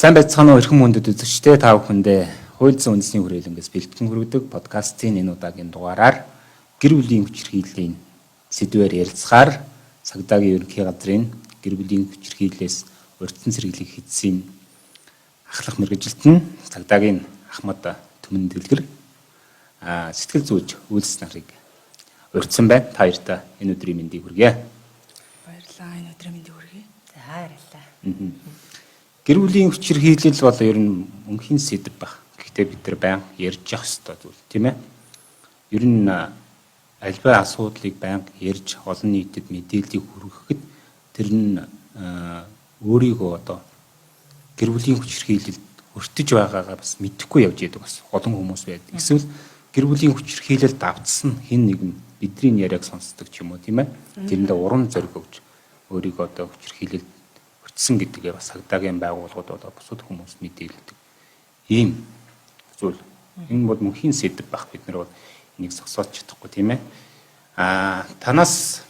Сайн байцгаана уу, эрхэм хүндэт үзэгчдээ, та бүхэндээ хууль зүйн үндэсний хүрээлэнгээс бэлтгэн хүргэдэг подкастын энэ удаагийн дугаараар гэр бүлийн хүчирхийллийн сэдвээр ярилцахаар цагдаагийн ерөнхий газрын гэр бүлийн хүчирхийллээс урьдчилан сэргийлэх хэдсийн ахлах мэргэжилт нь цагдаагийн Ахмад Түмэн Дэлгэр сэтгэл зүйч Үйлс нарыг урьдсан байна. Та хоёртаа энэ өдрийн мэндийг хүргье. Баярлалаа. Энэ өдрийн мэндийг хүргэе. За, баярлалаа. Гэр бүлийн хүчирхийлэл бол ер нь мөнхийн сэдэв баг. Гэхдээ бид нар байнга ярьж явах ёстой зүйл, тийм ээ. Ер нь альва асуудлыг байнга ярьж олон нийтэд мэдээллийг хүргэхэд тэр нь өөрийгөө одоо гэр бүлийн хүчирхийлэлд өртөж байгаагаа бас мэдэхгүй явж идэг бас олон хүмүүс байдаг. Эсвэл гэр бүлийн хүчирхийлэлд автсан хэн нэгэн бидний яриаг сонсдог ч юм уу, тийм ээ. Тэрэндээ урам зориг өгч өөрийгөө одоо хүчирхийлэлд өртсөн гэдгээ бас цагдаагийн байгууллагууд болоо бусад хүмүүс мэдээлдэг. Ийм зүйл. Энэ бол мөнхийн сэдэв байх, бид нар бол энийг зогсоож чадахгүй, тийм ээ. Танаас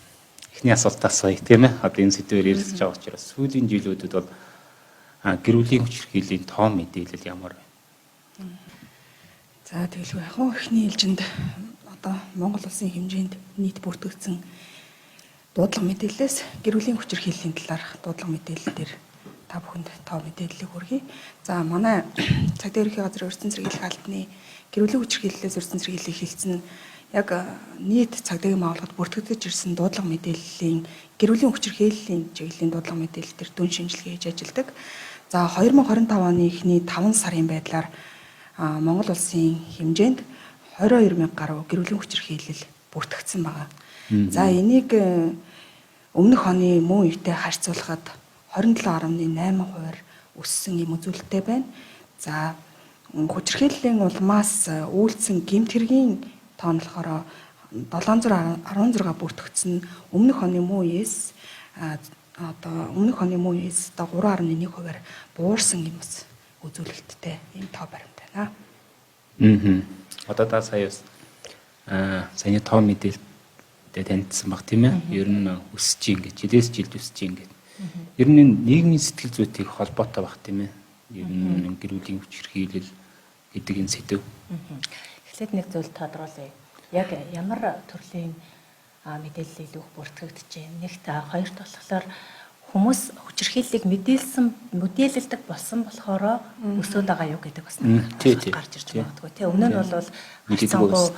эхний асуулт асууя, тийм ээ. Одоо энэ сэдвээр ярилцж байгаа учраас сүүлийн жилүүдэд бол гэр бүлийн хүчирхийллийн тоо мэдээлэл ямар вэ? За, тэгэлгүй яг хөө эхний ээлжинд одоо Монгол улсын хэмжээнд нийт бүртгэгдсэн дуудлага мэдээллээс гэр бүлийн хүчирхийллийн талаарх дуудлага мэдээлэл дээр та бүхэнд тоо мэдээллийг хүргэе. За, манай цагдаа ерөнхий газрын урьдчилан сэргийлэх албаны гэр бүлийн хүчирхийллээс урьдчилан сэргийллийг хэлсэн яг нийт цагдаагийн байгууллагад бүртгэгдэж ирсэн дуудлага мэдээллийн гэр бүлийн хүчирхийллийн чиглэлийн дуудлага мэдээлэл дээр дүн шинжилгээ хийж ажилладаг. За, 2025 оны эхний 5 сарын байдлаар Монгол улсын хэмжээнд 22 мянга гаруй гэр бүлийн хүчирхийлэл бүртгэгдсэн байгаа. За, энийг өмнөх оны мөн үетэй харьцуулахад 27.8%-аар өссөн юм үзүүлэлттэй байна. За, хүчирхийллийн улмаас үйлдсэн гэмт хэргийн тоо нь болохоор 716 бүртгэгдсэн, өмнөх оны мөн үеэс одоо өмнөх оны мөн үеэс одоо 3.1%-аар буурсан юм бас үзүүлэлттэй ийм тоо баримт байна. Одоо та сая бас саяны тоо мэдээлэлтэй танилцсан баг, тийм ээ. Ер нь өсөж ингэж жилээс жилд өсөж ингэж. Ер нь энэ нийгмийн сэтгэл зүйтэй холбоотой баг, тийм ээ. Ер нь гэр бүлийн хүчирхийлэл гэдэг энэ сэдэв. Эхлээд нэг зүйл тодруулъя. Яг ямар төрлийн мэдээлэл илүү их бүртгэгдэж байна? Нэгт, хоёрт болохоор хүмүүс хүчирхийллийг мэдээлсэн мэдээлэлдэг болсон болохоор өсөөд байгаа юу гэдэг бас нэг асуулт гарч ирж магадгүй. Тэ, өмнө нь бол харьцангуй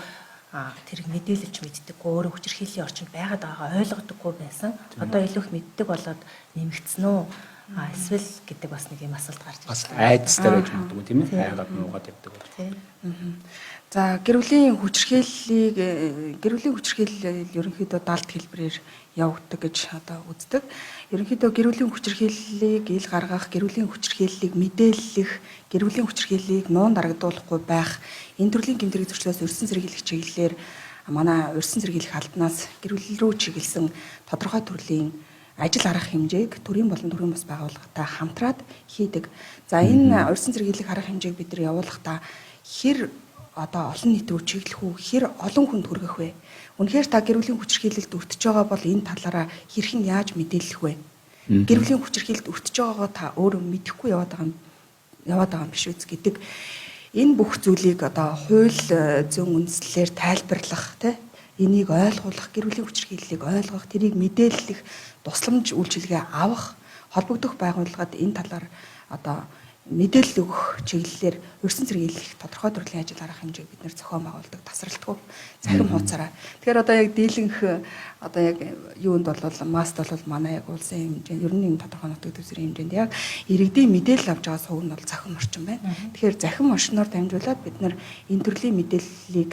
тэрийг мэдээлэлж мэддэггүй, өөрөө хүчирхийллийн орчинд байгаад байгаагаа ойлгодоггүй байсан. Одоо илүү их мэддэг болоод нэмэгдсэн үү? Эсвэл гэдэг бас нэг юм асуулт гарч ирж байна. Бас айдастай байж магадгүй, тийм ээ. Айгаад нуугаад явдаг бол. За, гэр бүлийн хүчирхийллийг гэр бүлийн хүчирхийлэл ерөнхийдөө далд хэлбэрээр явагддаг гэж одоо үздэг. Ерөнхийдөө гэр бүлийн хүчирхийллийг ил гаргах, гэр бүлийн хүчирхийллийг мэдээллэх, гэр бүлийн хүчирхийллийг нуун дарагдуулахгүй байх энэ төрлийн гэмт хэрэг зөрчлөөс урьдчилан сэргийлэх чиглэлээр манай урьдчилан сэргийлэх албанаас гэр бүл рүү чиглэсэн тодорхой төрлийн ажил арга хэмжээг төрийн болон төрийн бус байгууллагатай хамтраад хийдэг. За, энэ урьдчилан сэргийлэх арга хэмжээг бид нар явуулахдаа хэр одоо олон нийт рүү чиглэх үү, хэр олон хүнд хүргэх вэ? Үнэхээр та гэр бүлийн хүчирхийлэлд өртөж байгаа бол энэ талаараа хэрхэн яаж мэдээлэх вэ? Гэр бүлийн хүчирхийлэлд өртөж байгаагаа та өөрөө мэдэхгүй яваад байгаа юм биш үз гэдэг энэ бүх зүйлийг одоо хууль зүйн үндслээр тайлбарлах, тэ, энийг ойлгуулах, гэр бүлийн хүчирхийллийг ойлгох, тэрийг мэдээллэх, тусламж үйлчилгээ авах, холбогдох байгууллагад энэ талаар одоо мэдээлэл өгөх чиглэлээр урьдчилан сэргийлэх тодорхой төрлийн ажил арга хэмжээг бид нэр зохион байгуулдаг, тасралтгүй цахим хуудасаараа. Тэгэхээр одоо яг дийлэнх одоо яг юунд бол маст бол манай яг улсын хэмжээнд ер нь энэ тодорхой нутаг дэвсгэрийн хэмжээнд яг иргэдийн мэдээлэл авч байгаа сувг нь бол цахим орчин байна. Тэгэхээр цахим орчноор дамжуулаад бид нар энэ төрлийн мэдээллийг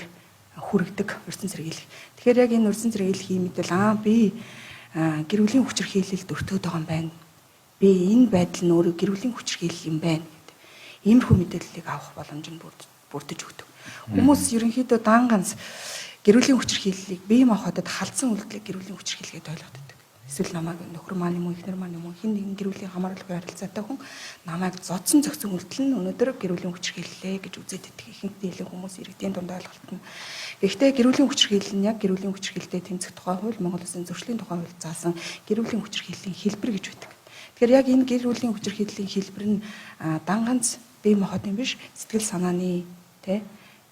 хүргэдэг, урьдчилан сэргийлэх. Тэгэхээр яг энэ урьдчилан сэргийлэх ийм мэдээлэл би гэр бүлийн хүчирхийлэлд өртөөд байгаа юм байна. Би энэ байдал нь өөрөө гэр бүлийн хүчирхийлэл юм байна гэдэг. Иймэрхүү мэдээллийг авах боломж нь бүрдэж өгдөг. Хүмүүс ерөнхийдөө дан ганц гэр бүлийн хүчирхийллийг бие махбодод халдсан үйлдэлийг гэр бүлийн хүчирхийлэлгээд ойлгоод байдаг. Эсвэл намайг нөхөр маань юм уу, эхнэр маань юм уу, хэн нэгэн гэр бүлийн хамааралгүй харилцаатай хүн намайг зодсон зохисон үйлдэл нь өнөөдөр гэр бүлийн хүчирхийллээ гэж үзээд байдаг. Ихэнх дийлэн хүмүүс иргэдийн дунд ойлголт нь. Гэхдээ гэр бүлийн хүчирхийлэл нь яг гэр бүлийн хүчирхийлэлтэй тэмцэх тухай хууль, Монгол Улсын зөрчлийн тухай хууль заасан гэр бүлийн хүчирхийллийн хэлбэр гэж байдаг. Тэгэхээр яг энэ гэр бүлийн хүчирхийллийн хэлбэр нь дан ганц бие махбодын биш, сэтгэл санааны тий.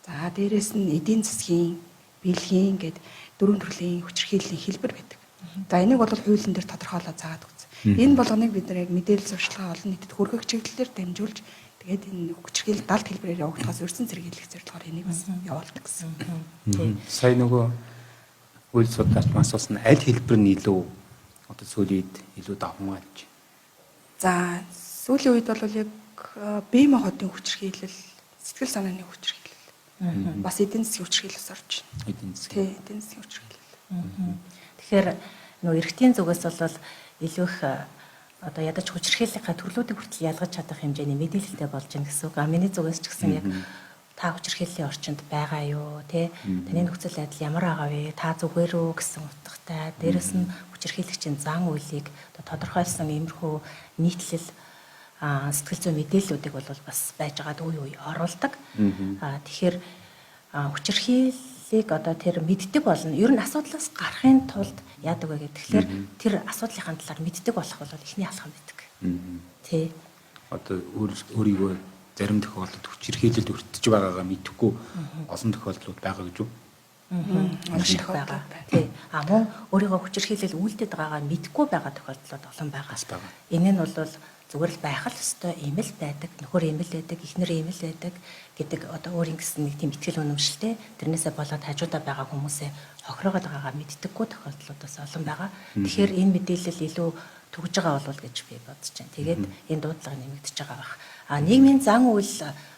За дээрэс нь эдийн засгийн, биелэгийн гээд дөрвөн төрлийн хүчирхийллийн хэлбэр байдаг. За энийг бол хуулийн дээр тодорхойлоод заагаад өгсөн. Энэ болгоныг бид нар яг мэдээлэл сурталчилгаа олон нийтэд хүргэх чиглэлээр дамжуулж тэгээд энэ хүчирхийлэл далд хэлбэрээр явагдахаас өрсөн сэргийлэх зорилгоор энийг бас явуулдаг гэсэн. Сая нөгөө үйл судлаач маань асуусан аль хэлбэр нь илүү одоо сүүлийн үед илүү давмгаалж байна? За сүүлийн үед бол яг бие махбодын хүчирхийлэл, сэтгэл санааны хүчирхийлэл, бас эдийн засгийн хүчирхийлэл орж байна. Эдийн засгийн. Тий, эдийн засгийн хүчирхийлэл. Тэгэхээр нөгөө эргэтийн зүгээс бол илүү их одоо ядаж хүчирхийллийнхаа төрлүүдийг хүртэл ялгаж чадах хэмжээний мэдээлэлтэй болж байна гэсэн үг. А миний зүгээс ч гэсэн яг та хүчирхийллийн орчинд байгаа юу, тэ таны нөхцөл байдал ямар байгаа вэ, та зүгээр үү гэсэн утгатай. Дээрэс нь хүчирхийлэгчийн зан үйлийг одоо тодорхойлсон иймэрхүү нийтлэл сэтгэл зүйн мэдээллүүдийг бол бас байж байгаад үе үе оруулдаг. Тэгэхээр хүчирхийллийг одоо тэр мэддэг болно. Ер нь асуудлаас гарахын тулд яадаг вэ гэхээр тэр асуудлынхаа талаар мэддэг болох бол эхний алхам байдаг. Тий. Одоо өөрийгөө зарим тохиолдолд хүчирхийлэлд өртөж байгаагаа мэдэхгүй олон тохиолдлууд байгаа гэж үү? Маш их байгаа. Тий. А мөн өөрийгөө хүчирхийлэл үйлдээд байгаагаа мэдэхгүй байгаа тохиолдлууд олон байгаа. Энэ нь бол зүгээр л байх л ёстой, ийм л байдаг, нөхөр ийм л байдаг, эхнэр ийм л байдаг гэдэг одоо өөр ингэсэн нэг тийм итгэл үнэмшилтэй тэрнээсээ болоод хажуудаа байгаа хүмүүсээ хохироогоод байгаагаа мэддэггүй тохиолдлууд бас олон байгаа. Тэгэхээр энэ мэдээлэл илүү түгж байгаа болов гэж би бодож байна. Тэгээд энэ дуудлага нэмэгдэж байгаа байх. А нийгмийн зан үйл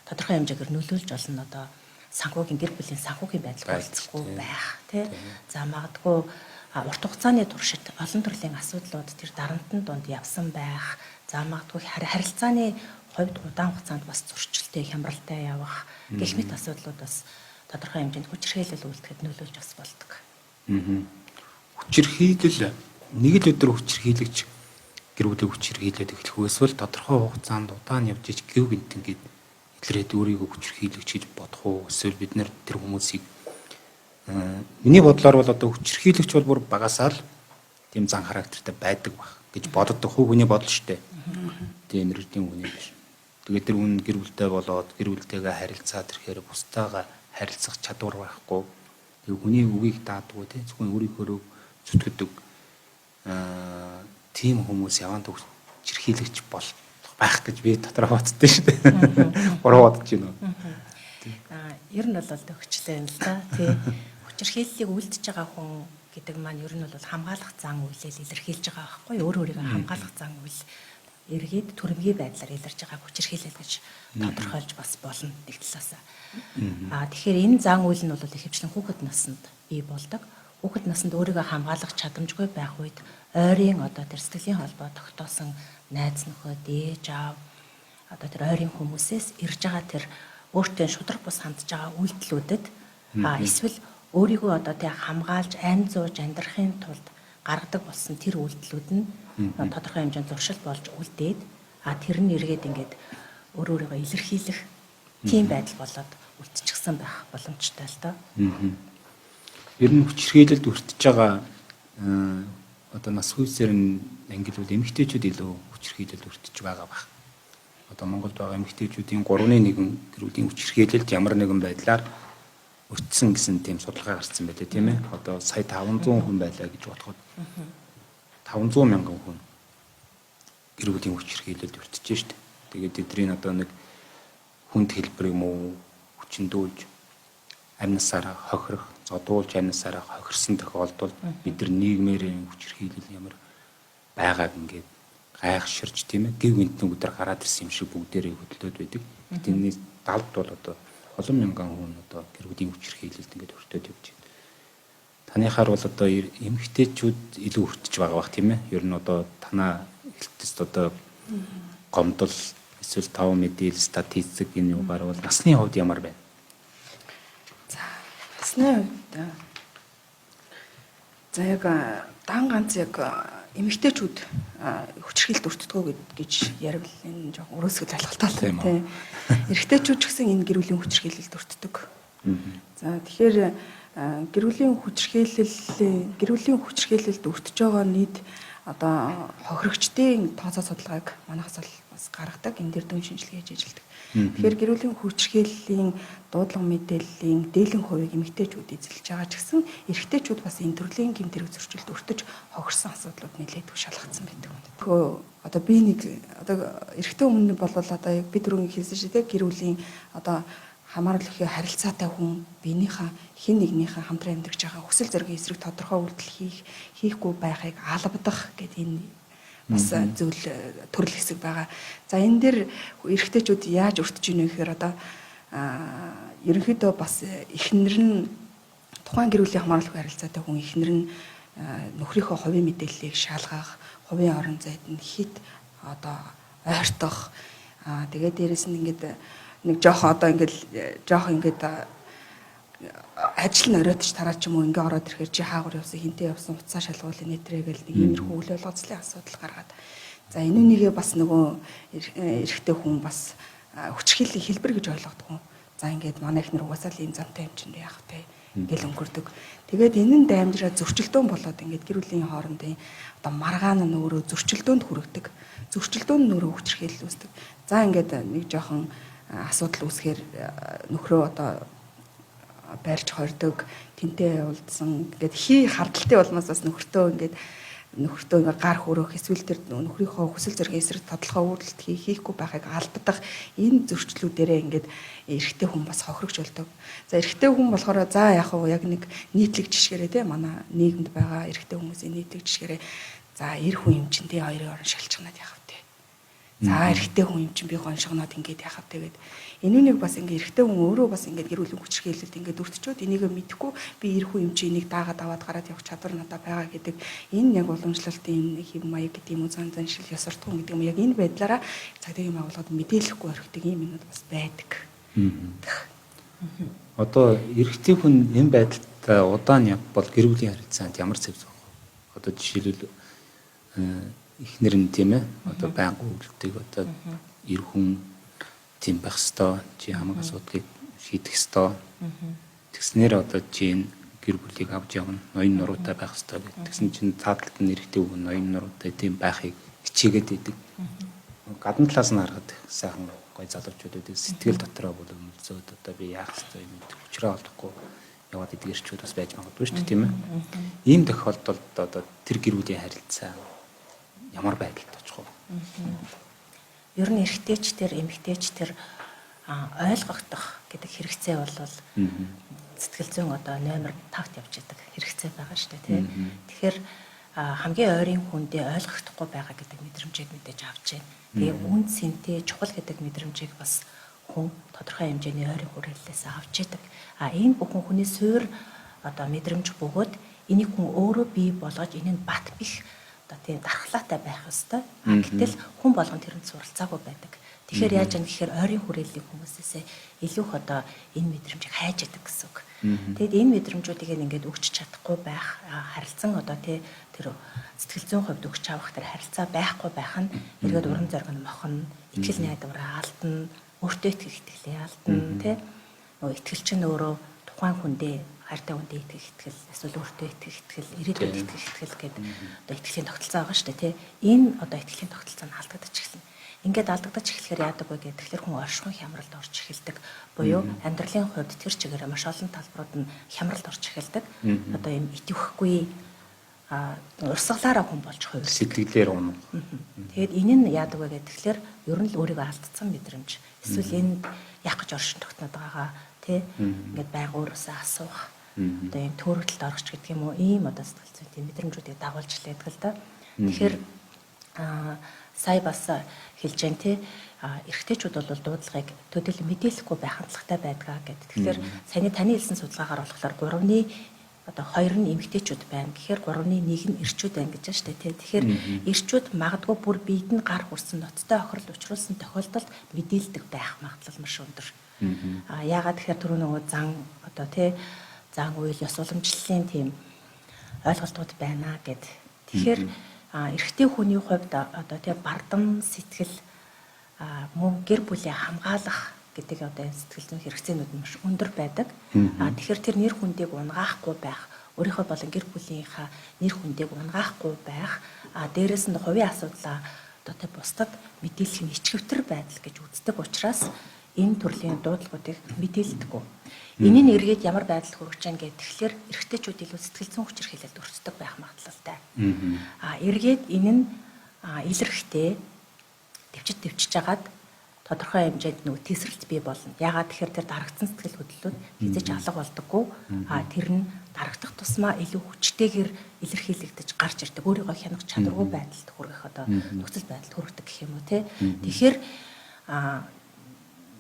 тодорхой хэмжээгээр нөлөөлж болно, одоо санхүүгийн гэр бүлийн санхүүгийн байдал болцохгүй байх тий. За магадгүй урт хугацааны туршид олон төрлийн асуудлууд тэр дарамтан дунд явсан байх. За магадгүй харилцааны хувьд удаан хугацаанд бас зөрчилтэй, хямралтай явах гэх мэт асуудлууд бас тодорхой хэмжээнд хүчирхийлэл үйлдэхэд нөлөөлж бас болдог. Хүчирхийлэл нэг л өдөр хүчирхийлэгч гэр бүлийг хүчирхийлээд эхлэх үү, эсвэл тодорхой хугацаанд удаан явж иж гэв гинт ингээд илрээд өөрийгөө хүчирхийлэгч гэж бодох уу? Эсвэл бид нэр тэр хүмүүсийг миний бодлоор бол одоо хүчирхийлэгч бол бүр багасаа л тийм зан характертай байдаг байх гэж боддог хувь хүний бодол шүү дээ. Тийм мэргэжлийн хүний биш. Тэгээд тэр хүн гэр бүлтэй болоод гэр бүлтэйгээ харилцаад ирэхээр бусдаагаа харилцах чадвар байхгүй. Тэгээд хүний үгийг даадгүй тий зөвхөн өөрийнхөө зүтгэдэг тийм хүмүүс яванд хүчирхийлэгч болох байх гэж би дотроо боддоо шүү дээ. Буруу бодож байна уу? Ер нь бол төгчлээ юм л да. Тий. Хүчирхийллийг үлдэж байгаа хүн гэдэг маань ер нь бол хамгаалах зан үйлэл илэрхийлж байгаа байхгүй юу? Өөр өөрийгөө хамгаалах зан үйл эргээд төрөмгий байдлаар илэрж байгаа хүчирхийлэл гэж тодорхойлж бас болно нэг талаас. Тэгэхээр энэ зан үйл нь бол ихэвчлэн хүүхэд наснд бий болдог. Хүүхэд наснд өөрийгөө хамгаалах чадамжгүй байх үед ойрын одоо тэр сэтгэлийн холбоо тогтоосон найз нөхөд, ээж аав одоо тэр ойрын хүмүүсээс ирж байгаа тэр өөртөө шудраг бус хандж байгаа үйлдэлүүдэд эсвэл өөрийгөө одоо тэг хамгаалж амь зууж амьдрахын тулд гаргадаг болсон тэр үйлдэлүүд нь тодорхой хэмжээнд зуршил болж үлдээд тэр нь эргээд ингээд өөр өөрийгөө илэрхийлэх тийм байдал болоод үлдчихсэн байх боломжтой л доо. Ер нь хүчирхийлэлд өртөж байгаа одоо нас хүйсээр нь ангилвал эмэгтэйчүүд илүү хүчирхийлэлд өртөж байгаа байх. Одоо Монголд байгаа эмэгтэйчүүдийн 3-ны 1 гэр бүлийн хүчирхийлэлд ямар нэгэн байдлаар өртсөн гэсэн тийм судалгаа гарсан байлээ тийм ээ. Одоо сая 500 хүн байлаа гэж бодоход 500 мянган хүн гэр бүлийн хүчирхийлэлд өртөж штэ. Тэгээд тэдний одоо нэг хүнд хэлбэр юм уу хүчндүүлж амь насаараа хохирох, зодуулж амь насаараа хохирсон тохиолдолд бид нар нийгмээр хүчирхийлэл ямар байгааг ингээд гайхширч тийм ээ гэв гинтэн өдөр гараад ирсэн юм шиг бүгдээрээ хөдлөөд байдаг. Тэрний далд бол одоо олон мянган хүн одоо гэр бүлийн хүчирхийлэлд ингээд өртөөд явж байна. Таныхаар бол одоо эмэгтэйчүүд илүү өртөж байгаа бах тийм ээ. Ер нь одоо танаа эхлэлтэст одоо гомдол эсвэл тав мэдээлэл статистик энэ юугаар бол насны хувьд ямар байна? За насны хувьд за яг дан ганц яг эмэгтэйчүүд хүчирхийлэлд өртдгөө гэж ярил энэ жоохон өрөөсгөл ойлголттой тийм. Эрэгтэйчүүд ч гэсэн энэ гэр бүлийн хүчирхийлэлд өртдөг. За тэгэхээр гэр бүлийн хүчирхийлэлд өртөж байгаа нийт одоо хохирогчдын тооцоо судалгааг манайхаас бол бас гаргадаг. Энэ дээр дүн шинжилгээ хийж ажилладаг. Тэгэхээр гэр бүлийн хүчирхийллийн дуудлага мэдээллийн дийлэн хувийг эмэгтэйчүүд эзэлж байгаа ч гэсэн эрэгтэйчүүд бас энэ төрлийн гэмт хэрэг зөрчилд өртөж хохирсон асуудлууд нэлээд шалгагдсан байдаг. Тэгэхээр одоо би нэг одоо эрэгтэй өмнө бол одоо яг би түрүүн хэлсэн шиг те гэр бүлийн одоо хамаарал их харилцаатай хүн биенийхээ хэн нэгнийхээ хамтран амьдарч байгаа хүсэл зоригийн эсрэг тодорхой үйлдэл хийхгүй байхыг албадах гэдэг энэ бас зүйл төрөл хэсэг байгаа. За энэ дээр эрэгтэйчүүд яаж өртөж ийнэ гэхээр одоо ерөнхийдөө бас эхнэр нь тухайн гэр бүлийн хамааралгүй харилцаатай хүн эхнэр нь нөхрийнхөө хувийн мэдээллийг шалгах, хувийн орон зайд нь хит одоо ойртох, тэгээд дээрэс нь ингээд нэг жоохон одоо ингээд жоохон ингээд ажил нь оройтч тараад ч юм уу ингээ ороод ирэхээр чи хаагур явсан, хинтээ явсан, утсаа шалгуул нэтрээ гэл нэг иймэрхүү үйл явдлын асуудал гаргаад. За энүүнийгээ бас нөгөө эрэгтэй хүн бас хүчирхийллийн хэлбэр гэж ойлгодог. За ингээд манай эхнэр угаасаа л ийм замтай юм чинь яах вэ гэл өнгөрдөг. Тэгээд энэ нь дамжираа зөрчилдөөн болоод ингээд гэр бүлийн хоорондын одоо маргаан нь өөрөө зөрчилдөөнд хүрэгдэг. Зөрчилдөөн нь өөрөө хүчирхийлэл үүсдэг. За ингээд нэг жоохон асуудал үүсгэхээр нөхрөө одоо барьж хордог, тэнтэй уулзсан ингээд хий хардалтай болмоос бас нөхөртөө ингээд гар хөрөх эсвэл тэр нөхрийнхөө хүсэл зоригийн эсрэг тодорхой үйлдэл хийхгүй байхыг алдах энэ зөрчлүүдэрээ ингээд эрэгтэй хүн бас хохирогч болдог. За эрэгтэй хүн болохоор за яг уу яг нэг нийтлэг жишгээрээ те манай нийгэмд байгаа эрэгтэй хүмүүсийн нийтлэг жишгээрээ за эр хүн юм чинь те хоёрын орон шалчганаад яах вэ? За эрэгтэй хүн юм чинь би гоншгоноод ингээд яах вэ гэд. Энүүнийг бас ингээд эрэгтэй хүн өөрөө бас ингээд гэр бүлийн хүчирхийлэлд ингээд өртчөөд энийг мэдэхгүй би эр хүн юм чинь энийг даагаад аваад гараад явах чадвар надад байгаа гэдэг энэ яг уламжлалтын хэв маяг гэдэг юм уу зан заншил ёс суртахуун гэдэг юм яг энэ байдлаараа цагдаагийн байгууллагад мэдээлэхгүй орхидог ийм юмнууд бас байдаг. Одоо эрэгтэй хүн энэ байдалтай удаан явбал гэр бүлийн харилцаанд ямар зэв зовх вэ? Одоо жишээлбэл эхнэр нь тийм одоо байнга үйлддэг одоо эр хүн тийм байх ёстой, чи хамаг асуудлыг шийдэх ёстой. Тэгснээр одоо чи энэ гэр бүлийг авч явна, ноён нуруутай байх ёстой гэх. Тэгсэн чинь цаадалд нь эрэгтэй хүн ноён нуруутай тийм байхыг хичээгээд идэг. Гадна талаас нь харахад сайхан гой залуучууд байдаг. Сэтгэл дотроо бол өмөлзөөд одоо би яах ёстой юм гэдэг учраа олохгүй яваад идэг эрчүүд бас байж магадгүй шүү дээ, тийм ээ. Ийм тохиолдолд одоо тэр гэр бүлийн харилцаа ямар байдалд очих вэ? Ер нь эрэгтэйч тэр эмэгтэйч тэр ойлгогдох гэдэг хэрэгцээ бол сэтгэл зүйн одоо номер 5-т явж идэг хэрэгцээ байгаа шүү дээ, тий. Тэгэхээр хамгийн ойрын хүндээ ойлгохдохгүй байгаа гэдэг мэдрэмжийг мэдээж авч байна. Тэгээ үн цэнтэй чухал гэдэг мэдрэмжийг бас хүн тодорхой хэмжээний ойрын хүрээллээс авч идэг. А энэ бүхэн хүний суур одоо мэдрэмж бөгөөд энийг хүн өөрөө бий болгож энэ нь бат бих одоо тийм дархлаатай байх ёстой. А гэтэл хүн болгон тэрэнд суралцаагүй байдаг. Тэгэхээр яаж яах гэхээр ойрын хүрээллийн хүмүүсээсээ илүү их одоо энэ мэдрэмжийг хайж яадаг гэсэн үг. Тэгэд энэ мэдрэмжүүдийг ингээд өгч чадахгүй байх, харилцан одоо тий тэр сэтгэл зүйн хувьд өгч авах тэр харилцаа байхгүй байх нь эргээд урам зориг нь мохно, итгэл найдвараа алдна, өөртөө итгэх итгэлээ алдна тий. Нөгөө итгэл чинь өөрөө тухайн хүндээ хайртай хүндээ итгэх итгэл, эсвэл өөртөө итгэх итгэл, ирээдүйд итгэх итгэл гэдэг одоо итгэлийн тогтолцоо байгаа шүү дээ тий. Энэ одоо итгэлийн тогтолцоо нь алдагдаж эхэлнэ. Ингээд алдагдаж эхлэхээр яадаг вэ гэхээр хүн оршихуйн хямралд орж эхэлдэг. Буюу амьдралын хувьд тэр чигээр маш олон талбарууд нь хямралд орж эхэлдэг. Одоо юм итгэхгүй урсгалаараа хүн болж хувирдаг. Сэтгэлээр унах. Тэгээд энэ нь яадаг вэ гэхээр ер нь л өөрийгөө алдсан мэдрэмж. Эсвэл энд яах гэж оршин тогтноод байгаагаа тий ингээд байнга өөрөөсөө асуух. Одоо ийм төөрөгдөлд орох ч гэдэг юм уу, ийм одоо сэтгэл зүйн тийм мэдрэмжүүдийг дагуулж лээдэг л да. Тэгэхээр сая бас хэлж जैन тий эрэгтэйчүүд бол дуудлагыг төдийлөн мэдээлэхгүй байх хандлагатай байдгаа гэд. Тэгэхээр саяны таны хэлсэн судалгаагаар болохоор 3-ны одоо 2 нь эмэгтэйчүүд байна. Тэгэхээр 3-ны 1 нь эрчүүд байна гэж байна шүү дээ тий. Тэгэхээр эрчүүд магадгүй бүр биед нь гар хүрсэн ноцтой охирол учруулсан тохиолдолд мэдээлдэг байх магадлал маш өндөр. А яагаад тэгэхээр түрүү нөгөө зан одоо тий зан үйл ёс уламжлалын тийм ойлголтууд байна гэд. Тэгэхээр эрэгтэй хүний хувьд одоо тий бардам сэтгэл мөн гэр бүлээ хамгаалах гэдэг одоо энэ сэтгэл зүйн хэрэгцээнүүд нь маш өндөр байдаг. А тэгэхээр тэр нэр хүндийг унгаахгүй байх, Өөрийнхөө болон гэр бүлийнхаа нэр хүндийг унгаахгүй байх, а дээрэс нь хувийн асуудлаа одоо тэ бусдад мэдээлэх нь ичгэвтер байдал гэж үздэг учраас энэ төрлийн дуудлагуудыг мэдээлдэггүй. Энэ нь эргээд ямар байдал хүргэж байгаа гэх тэгэхээр эрэгтэйчүүд илүү сэтгэл зүйн хүчирхийлэлд өртдөг байх магадлалтай. А эргээд энэ нь илэрхтэй төвчж жагаад тодорхой хэмжээнд нөгөө тесрэлт бий болно. Ягаад тэгэхээр тэр дарагдсан сэтгэл хөдлөлүүд хизээж алга болдоггүй. А тэр нь дарагдах тусмаа илүү хүчтэйгээр илэрхийлэгдэж гарч ирдэг. Өөрийгөө хянах чадваргүй байдалд хүргэх одоо нөхцөл байдалд хүргэдэг гэх юм уу те. Тэгэхээр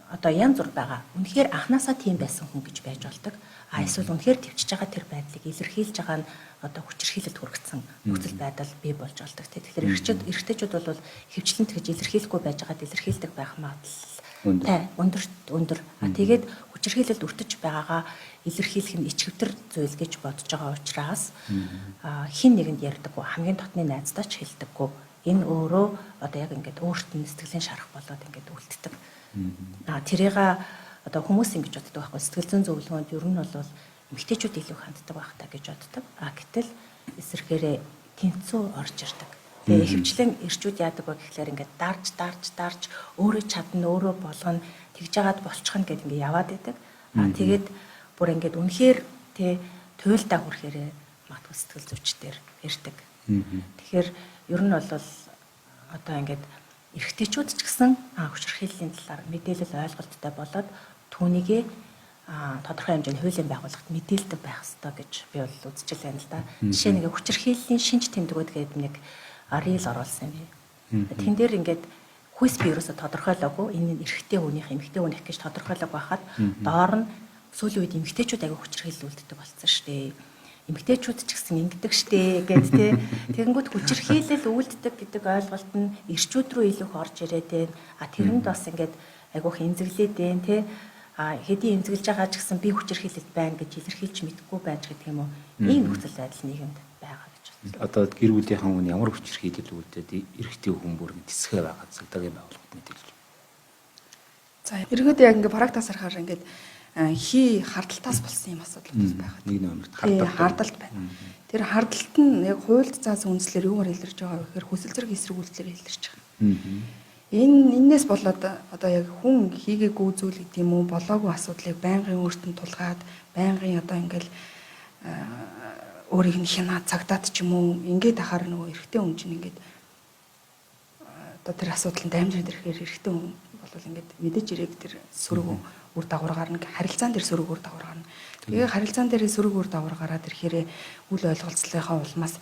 одоо янз бүр байгаа. Үнэхээр анханасаа тийм байсан хүн гэж байж болдог. А эсвэл үнэхээр төвчж байгаа тэр байдлыг илэрхийлж байгаа нь одоо хүчирхийлэлд хүргэсэн нөхцөл байдал бий болж болдог. Тэгэхээр эрэгтэйчүүд бол хөвчлэн тэгж илэрхийлэхгүй байж байгаад илэрхийлдэг байх магадлал өндөр. А тэгээд хүчирхийлэлд өртөж байгаагаа илэрхийлэх нь ичгэвтер зүйл гэж бодож байгаа учраас хин нэгэнд ярьдаггүй, хамгийн дотны найздаа ч хэлдэггүй. Энэ өөрөө одоо яг ингээд өөрт нь сэтгэлийн шарах болоод ингээд үлддэг. Тэрийг одоо хүмүүс ингэж боддог байхгүй, сэтгэл зүйн зөвлөгөөнд ер нь бол эмэгтэйчүүд илүү ханддаг байх та гэж боддог. А гэтэл эсрэхээрээ тэнцүү орж ирдэг. Тэгээ ихэвчлэн эрчүүд яадаг вэ гэхлээр ингээд дарж өөрөө чадна, өөрөө болгоно, тэгж жагаад болчихно гэд ингээд яваад идэг. А тэгээд бүр ингээд үнэхээр тэ туйлдаа хүрэхээрээ магадгүй сэтгэл зүйчдэр ирдэг. Тэгэхээр ер нь бол одоо ингээд эрэгтэйчүүд ч гэсэн хүчирхийллийн талаар мэдээлэл ойлголттой болоод түүнийгээ тодорхой хэмжээний хуулийн байгууллагт мэдээлдэг байх ёстой гэж би бол үзэж байна л да. Жишээ нэг хүчирхийллийн шинж тэмдгүүд гэдэг нэг рил оруулсан юм би. Тэн дээр ингээд хүйс би ерөөсө тодорхойлоогүй, энэ нь эрэгтэй хүнийх, эмэгтэй хүнийх гэж тодорхойлоог байхад доор нь сүүлийн үед эмэгтэйчүүд аягүй хүчирхийлэл үлддэг болсон шүү дээ. Эмэгтэйчүүд ч гэсэн ингэдэг штэ гэд тэ. Тэгэнгүүт хүчирхийлэл үлддэг гэдэг ойлголт нь эрчүүд рүү илүү их орж ирээд байна. А тэрэнд бас ингээд айгүйх эмзэглээд байна тэ. А хэдий эмзэглэж байгаа ч гэсэн би хүчирхийлэлд байна гэж илэрхийлж мэдэхгүй байж гэдэг юм уу. Ийм нөхцөл байдал нийгэмд байгаа гэж бодсон. Одоо гэр бүлийнхэн хүн ямар хүчирхийлэл үлдээд эрэгтэй хүн бүр тэсгээ байгаа цагдаагийн байгууллагад мэдээлж. За ерөнхийдөө яг ингээд практикаас харахаар ингээд хий хардалтаас болсон юм асуудлууд байгаа. Нэг номерт хардалт. Хардалт байна. Тэр хардалт нь яг хуульд заасан үндслээр юугаар илэрч байгаа вэ гэхээр хүсэл зэрэг эсрэг үйлдэлээр илэрч байгаа. Эннээс болоод одоо яг хүн хийгээгүй зүйл гэдэг юм уу, болоогүй асуудлыг байнгын өөрт нь тулгаад, байнгын одоо ингээл өөрийг нь хянаад цагтаад ч юм уу ингээд ахаар нөгөө эрэгтэй хүн чинь ингээд одоо тэр асуудал нь дамжраад ирэхээр эрэгтэй хүн бол ингээд мэдээж ирэг тэр сөрөг үр дагавар гарна, харилцаан дээр сөрөг үр дагавар гарна. Тэгээ харилцаан дээр сөрөг үр дагавар гараад ирэхээр үл ойлголцлынхаа улмаас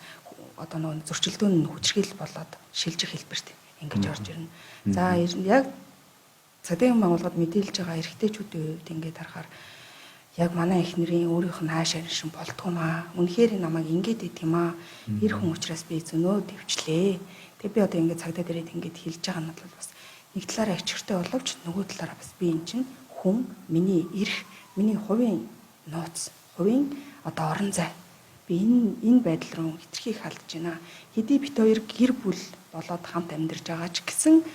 одоо нөгөө зөрчилдөөн нь хүчрхийлэл болоод шилжих хэлбэрт ингэж орж ирнэ. За яг цагдаагийн байгууллагад мэдээлж байгаа эрэгтэйчүүдийн хувьд ингээд харахаар яг манай эхнэрийн өөрийнх нь хааш аршин болтгоо маа. Үнэхээр намайг ингэж идэх юм аа. Эр хүн учраас би зөнөө төвчлээ. Тэгээ би одоо ингээд цагдаа дээрээ ингээд хэлж байгаа нь бол бас нэг талаараа ичгэртэй боловч нөгөө талаараа бас би эн чинь хүн, миний эрх, миний хувийн нууц, хувийн одоо орон зай. Би энэ байдал руу хитрхи их алдаж байна. Хэдий бит хоёр гэр бүл болоод хамт амьдарч байгаа ч гэсэн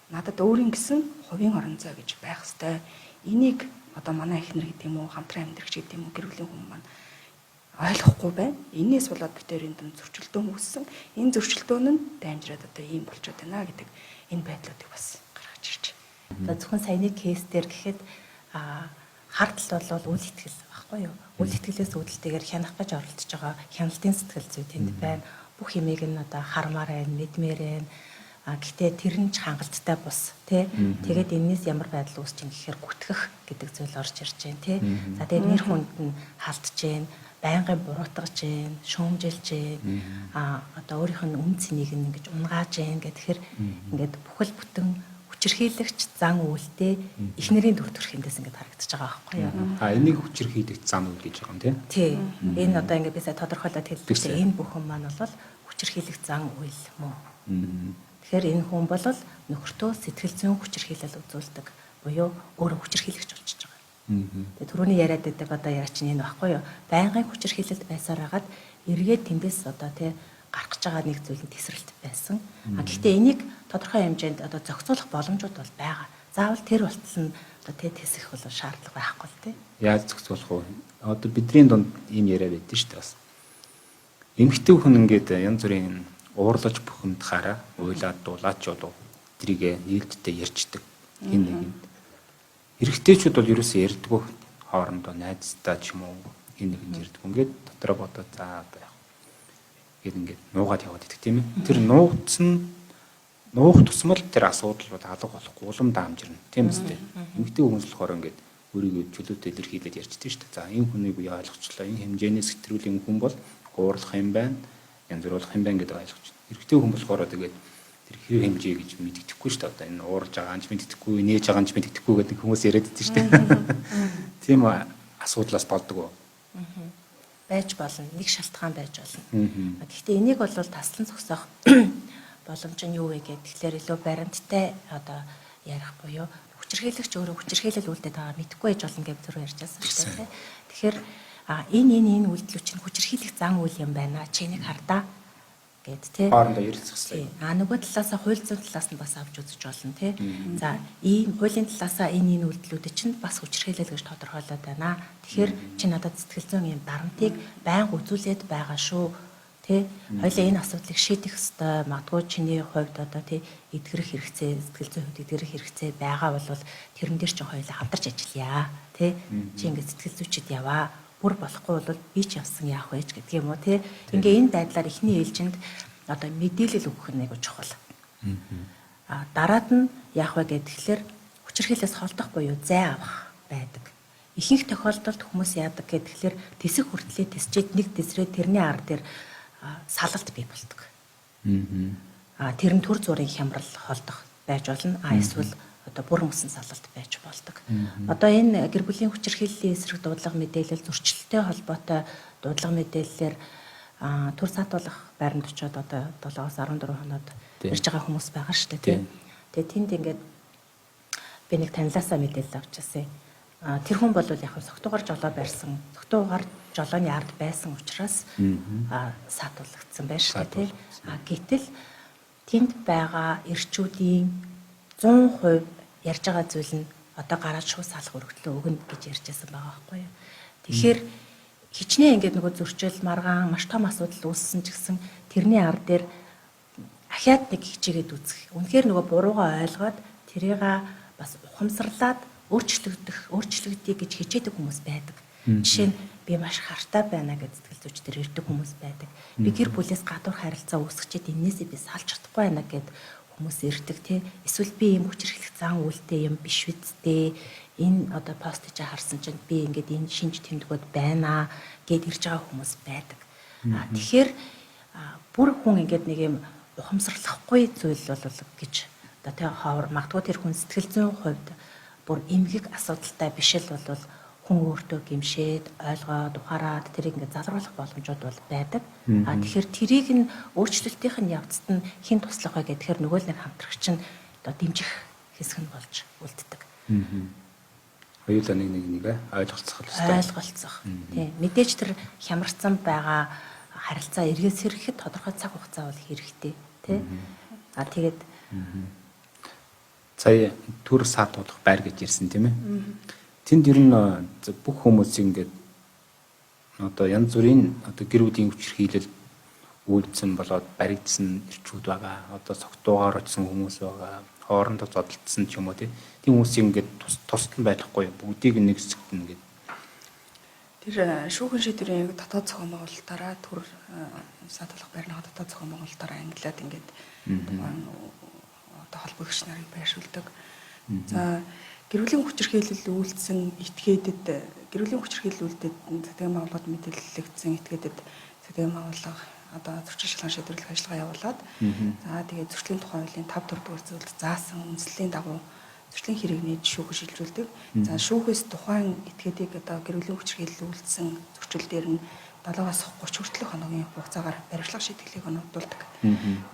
надад өөрийн гэсэн хувийн орон зай гэж байх ёстой. Энийг одоо манай эхнэр гэдэг юм уу, хамтран амьдрагч гэдэг юм уу, гэр бүлийн хүн маань ойлгохгүй байна. Энээс болоод бит хоёрын дунд зөрчилдөөн үүссэн. Энэ зөрчилдөөн нь дамжраад одоо ийм болчиход байна гэдэг энэ байдлуудыг бас гаргаж ирж байна. Одоо зөвхөн саяны кейс дээр гэхэд хардтал бол үл итгэл багхгүй юу? Үл итгэлээс үүдэлтэйгээр хянах гэж оролдож байгаа хяналтын сэтгэл зүй тэнд байна. Бүх юмыг нь одоо хармаар байна, мэдмээр байна. Гэхдээ тэр нь ч хангалттай бус тий. Тэгээд энэс ямар байдал үүсч ин гэхээр гүтгэх гэдэг зүйл орж ирж байна тий. За тэгээд нэр хүнд нь халдж байна, байнгын буруутгаж байна, шүүмжилж байна. Одоо өөрийнх нь үн цэнийг нь ингэж унгааж байна гэхээр ингээд бүхэл бүтэн хүчирхийлэгч зан үйлдэл эхнэрийн дүр төрх эндээс ингээд харагдаж байгаа байхгүй юу? Энийг хүчирхийлэгч зан үйл гэж байгаа юм тий? Тий. Энэ одоо ингээд би сая тодорхойлоод хэллээ. Энэ бүхэн маань бол хүчирхийлэгч зан үйл мөн. Тэгэхээр энэ хүн бол нөхөртөө сэтгэл зүйн хүчирхийлэл үзүүлдэг буюу өөрөө хүчирхийлэгч болчихж байгаа. Тэгээ түрүүний яриад байдаг одоо яриа чинь энэ багхгүй юу? Байнгын хүчирхийлэлд байсаар хагаад эргээд тэндээс одоо тий гарах гэж байгаа нэг зүйл нь тесрэлт байсан. А гэхдээ энийг тодорхой хэмжээнд одоо зохицуулах боломжууд бол байгаа. Заавал тэр болтол нь одоо тий тэсэх бол шаардлага байхгүй л тий. Яаж зохицуулах вэ? Одоо бидний дунд ийм яриа байдсан шүү дээ бас. Эмэгтэй хүн ингээд янз бүрийн уурлаж бухимдахаараа уйлаад дуулаад ч болов тэрийг нийлдтэй ярьждаг хин нэгэнд. Эрэгтэйчүүд бол ерөөсөө ярьдгүү, хоорондоо найзтай ч юм уу хин нэгэнд ярьдгүү. Ингээд дотроо бодоо за одоо яг гээд ингээд нуугаад яваад идэх тийм ээ. Тэр нуугдсан нуух тусмал тэр асуудал бол алга болохгүй улам даамжирна тийм үстэй. Эмэгтэй хүмүүс болохоор ингээд өөрийгөө чөлөөтэй илэрхийлээд ярьчихдээ шүү дээ. За энэ хүнийг би ойлгочлоо. Энэ хэмжээний сэтрүүлийн хүн бол уурлах юм байна, янз бүр болох юм байна гэдэг ойлгож байна. Эрэгтэй хүн болохоор тэгээд тэр хэр хэмжээ гэж мэддэхгүй шүү дээ. Одоо энэ уурж байгаа нь ч мэддэхгүй, нээж байгаа нь ч мэддэхгүй гэдэг хүмүүс яриад байдаг шүү дээ. Тийм асуудлаас болдог уу? Байж болно. Нэг шалтгаан байж болно. Гэхдээ энийг бол таслан зогсоох боломж нь юу вэ гэхээр тэгэхээр илүү баримттай одоо ярих буюу хүчирхийлэгч өөрөө хүчирхийлэл үйлдээд байгаа мэдэхгүй байж болно гэж зүрх ярьж байсан шүү дээ. Тэгэхээр энэ энэ энэ үйлдэл чинь хүчирхийлэх зан үйл юм байна. Чи энийг хардаа гэд тий. Хоорондоо ярилцах хэрэгтэй. А нөгөө талаасаа хууль зүйн талаас нь бас авч үзэж болно тий. За ийм хуулийн талаасаа энэ энэ үйлдэлүүдийг чинь бас хүчирхийлэл гэж тодорхойлоод байна. Тэгэхээр чи надад сэтгэл зүйн ийм дарамтыг байнга үзүүлээд байгаа шүү. Тэ хоёлаа энэ асуудлыг шийдэх ёстой. Магадгүй чиний хувьд одоо тий эдгэрэх хэрэгцээ, сэтгэл зүйн хувьд эдгэрэх хэрэгцээ байгаа бол тэрэн дээр чинь хоёлаа хамтарч ажиллая. Тэ чи ингээд сэтгэл зүйчэд яваа. Бүр болохгүй бол би ч явсан яах вэ ч гэдэг юм уу тий. Ингээ энэ байдлаар эхний ээлжинд одоо мэдээлэл өгөх нь айгуу чухал. А дараад нь яах вэ гэхээр хүчирхийлээс холдох буюу зай авах байдаг. Ихэнх тохиолдолд хүмүүс яадаг гэхээр тэсэх хүртлээ тэсчээд нэг тэсрээ тэрний ар дээр салалт бий болдог. А тэр нь төр зүрийн хямрал холдох байж болно. А эсвэл одоо бүр мөсөн салалт байж болдог. Одоо энэ гэр бүлийн хүчирхийллийн эсрэг дуудлага мэдээлэл зөрчилтэй холбоотой дуудлага мэдээллээр төр саатуулах байранд очиод одоо 7-оос 14 хоноод ирж байгаа хүмүүс байгаа шүү дээ, тийм. Тэгээ тэнд ингээд би нэг танилаасаа мэдээлэл авчихсан. Тэр хүн бол яг согтуугаар жолоо барьсан, согтуугаар жолооны ард байсан учраас саатуулагдсан байна шүү дээ, тийм. Гэтэл тэнд байгаа эрчүүдийн 100% ярьж байгаа зүйл нь одоо гараад шууд салах өргөдлөө өгнө гэж ярьж байсан байгаа байхгүй юу. Тэгэхээр хичнээн ингээд нөгөө зөрчил, маргаан, маш том асуудал үүссэн ч гэсэн тэрний ар дээр ахиад нэг хичээгээд үзэх. Үнэхээр нөгөө буруугаа ойлгоод тэрийг бас ухамсарлаад өөрчлөгдөх, өөрчлөгдгийг гэж хичээдэг хүмүүс байдаг. Жишээ нь би маш хартай байна гэж сэтгэл зүйч дээр ирдэг хүмүүс байдаг. Би гэр бүлээс гадуур харилцаа үүсгэчихэд энээсээ би салж чадахгүй байна гэд хүмүүс ирдэг тий. Эсвэл би ийм хүчирхийлэх зан үйлтэй юм биш үсттэй. Энэ одоо пост чи харсан чинь би ингээд энэ шинж тэмдгүүд байна гэд ирж байгаа хүмүүс байдаг. Тэгэхээр бүр хүн ингээд нэг юм ухамсарлахгүй зүйл бол гэж одоо тий ховор магадгүй тэр хүн сэтгэл зүйн хувьд бүр эмгэг асуудалтай биш л бол хүн өөртөө гимшээд ойлгоод ухаарад тэрийг ингээд залруулах боломжууд бол байдаг. А тэгэхээр тэрийг нь өөрчлөлтийнх нь явцад нь хэн туслах вэ гэхээр нөгөө л нэг хамтрагч нь одоо дэмжих хэсэг нь болж үлддэг. Хоёулаа нэг нэг нэг ойлголцох хэрэгтэй. Ойлголцох. Тийм. Мэдээж тэр хямарсан байгаа харилцаа эргээд сэрэхэд тодорхой цаг хугацаа бол хэрэгтэй, тий. А тэгээд сая төр саатуулах байр гэж ярьсан тийм ээ. Тэнд ер нь бүх хүмүүс ингээд одоо янз бүрийн одоо гэр бүлийн хүчирхийлэл үйлдсэн болоод баригдсан эрчүүд байгаа. Одоо согтуугаар очсон хүмүүс байгаа. Хоорондоо зодолдсон ч юм уу тийм хүмүүсийг ингээд тусдан байхгүй бүгдийг нэг хэсэгт ингээд тэр шүүхэн шийдвэрийн дотоод зохион байгуулалтаараа төр саатуулах байрны дотоод зохион байгуулалтаараа ангилаад ингээд тухайн одоо холбогч нарыг байршуулдаг. За гэр бүлийн хүчирхийлэл үйлдсэн этгээдэд гэр бүлийн хүчирхийлэл үйлдээд цэцгийн байгууллагад мэдээллэгдсэн этгээдэд цэцгийн байгууллага одоо зөрчил шалган шийдвэрлэх ажиллагаа явуулаад за тэгээд зөрчлийн тухай хуулийн 5 4 дугаар зүйлд заасан үндслийн дагуу зөрчлийн хэрэг нээж шүүхэ шилжүүлдэг. За шүүхээс тухайн этгээдийг одоо гэр бүлийн хүчирхийлэл үйлдсэн зөрчил дээр нь 7-аас 30 хүртэлх хоногийн хугацаагаар баримтлах шийтгэлийг оногдуулдаг.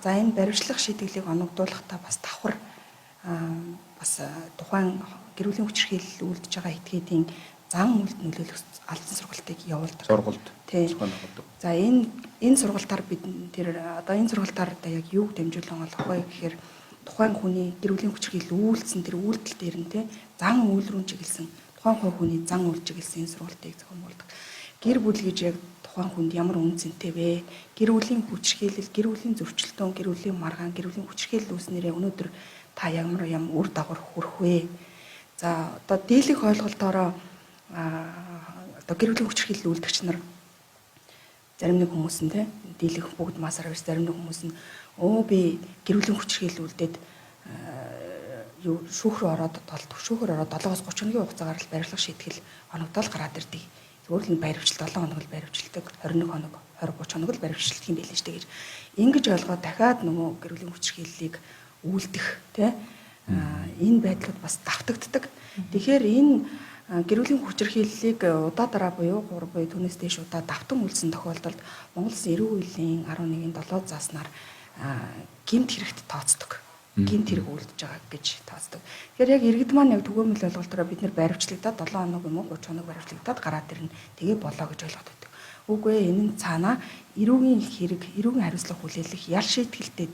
За энэ баримтлах шийтгэлийг оногдуулахдаа бас давхар бас тухайн гэр бүлийн хүчирхийлэл үйлдэж байгаа этгээдийн зан үйлд нөлөөлөх албан сургалтыг явуулдаг. Сургалт. Тийм. За энэ энэ сургалтаар бид тэр одоо энэ сургалтаар одоо яг юуг дамжуулан олох вэ гэхээр тухайн хүний гэр бүлийн хүчирхийлэл үйлдсэн тэр үйлдэл дээр нь те зан үйл рүү чиглэсэн тухайн хувь хүний зан үйл чиглэсэн энэ сургалтыг зохион байгуулдаг. Гэр бүл гэж яг тухайн хүнд ямар үн цэнтэй вэ? Гэр бүлийн хүчирхийлэл, гэр бүлийн зөрчилдөөн, гэр бүлийн маргаан, гэр бүлийн хүчирхийлэл үүснээрээ өнөөдөр та ямар ям үр дагавар хүрэх вэ? За одоо дийлэх ойлголтоороо одоо гэр бүлийн хүчирхийлэл үйлдэгч нар зарим нэг хүмүүс нь те дийлэх бүгд масаар биш, зарим нэг хүмүүс нь би гэр бүлийн хүчирхийлэл үлдээд юу шүүх рүү ороод шүүхөр ороод 7-оос 30 хоногийн хугацаагаар л барилга шийтгэл оногдол гараад ирдэг. Зүгээр л баривчил 7 хоног л баривчилдаг, 21 хоног, 20 30 хоног л баривчилдаг юм байлээ шүү дээ гэж. Ингэж ойлгоод дахиад нөгөө гэр бүлийн хүчирхийллийг үйлдэх те энэ байдлууд бас давтагддаг. Тэгэхээр энэ гэр бүлийн хүчирхийллийг удаа дараа буюу 3 буюу түүнээс дээш удаа давтан үйлсэн тохиолдолд Монгол Улсын эрүүл хуулийн 11-ийн 7 зааснаар гэмт хэрэгт тооцдог. Гэмт хэрэг үйлдэж байгаа гэж тооцдог. Тэгэхээр яг иргэд маань яг түгээмэл ойлголтоор бид нэр баривчлагдаад 7 хоног юм уу 30 хоног баривчлагдаад гараад ирнэ. Тэгээ болоо гэж ойлгоод байдаг. Үгүй ээ, энэ нь цаанаа эрүүгийн хэрэг, эрүүгийн хариуцлага хүлээлгэх ял шийтгэлтэй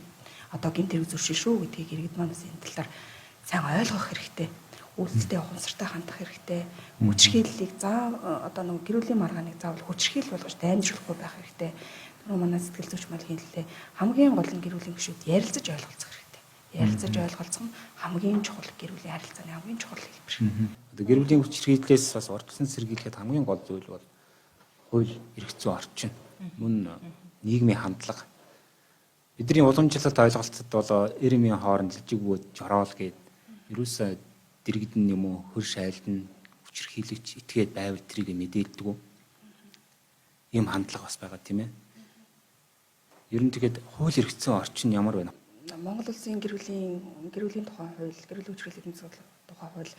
одоо гэмт хэрэг зөрчил шүү гэдгийг иргэд маань бас энэ талаар сайн ойлгох хэрэгтэй. Үйлдэлтэй ухамсартай хандах хэрэгтэй. Хүчирхийллийг одоо нөгөө гэр бүлийн маргааныг заавал хүчирхийлэл болгож даймжруулахгүй байх хэрэгтэй. Түрүү манай сэтгэл зүйч мал хэллээ. Хамгийн гол нь гэр бүлийн гишүүд ярилцаж ойлголцох хэрэгтэй. Ярилцаж ойлголцох нь хамгийн чухал, гэр бүлийн харилцааны хамгийн чухал хэлбэр. Одоо гэр бүлийн хүчирхийллээс бас урьдчилан сэргийлэхэд хамгийн гол зүйл бол хууль, эрх зүйн орчин, мөн нийгмийн хандлага. Бидний уламжлалт ойлголтод бол эрмийн хооронд лжиг бүүд жороол гээд ерөөсөө дэргэдэн юм уу хөр шайлтан хүчирхийлэгч итгээд байвал тэрийг мэдээлдэг үү? Ийм хандлага бас байгаа тийм ээ. Ер нь тэгэхэд хууль эрх зүйн орчин ямар байна? Монгол Улсын гэр бүлийн тухай хууль, гэр бүлийн хүчирхийллийн тухай хууль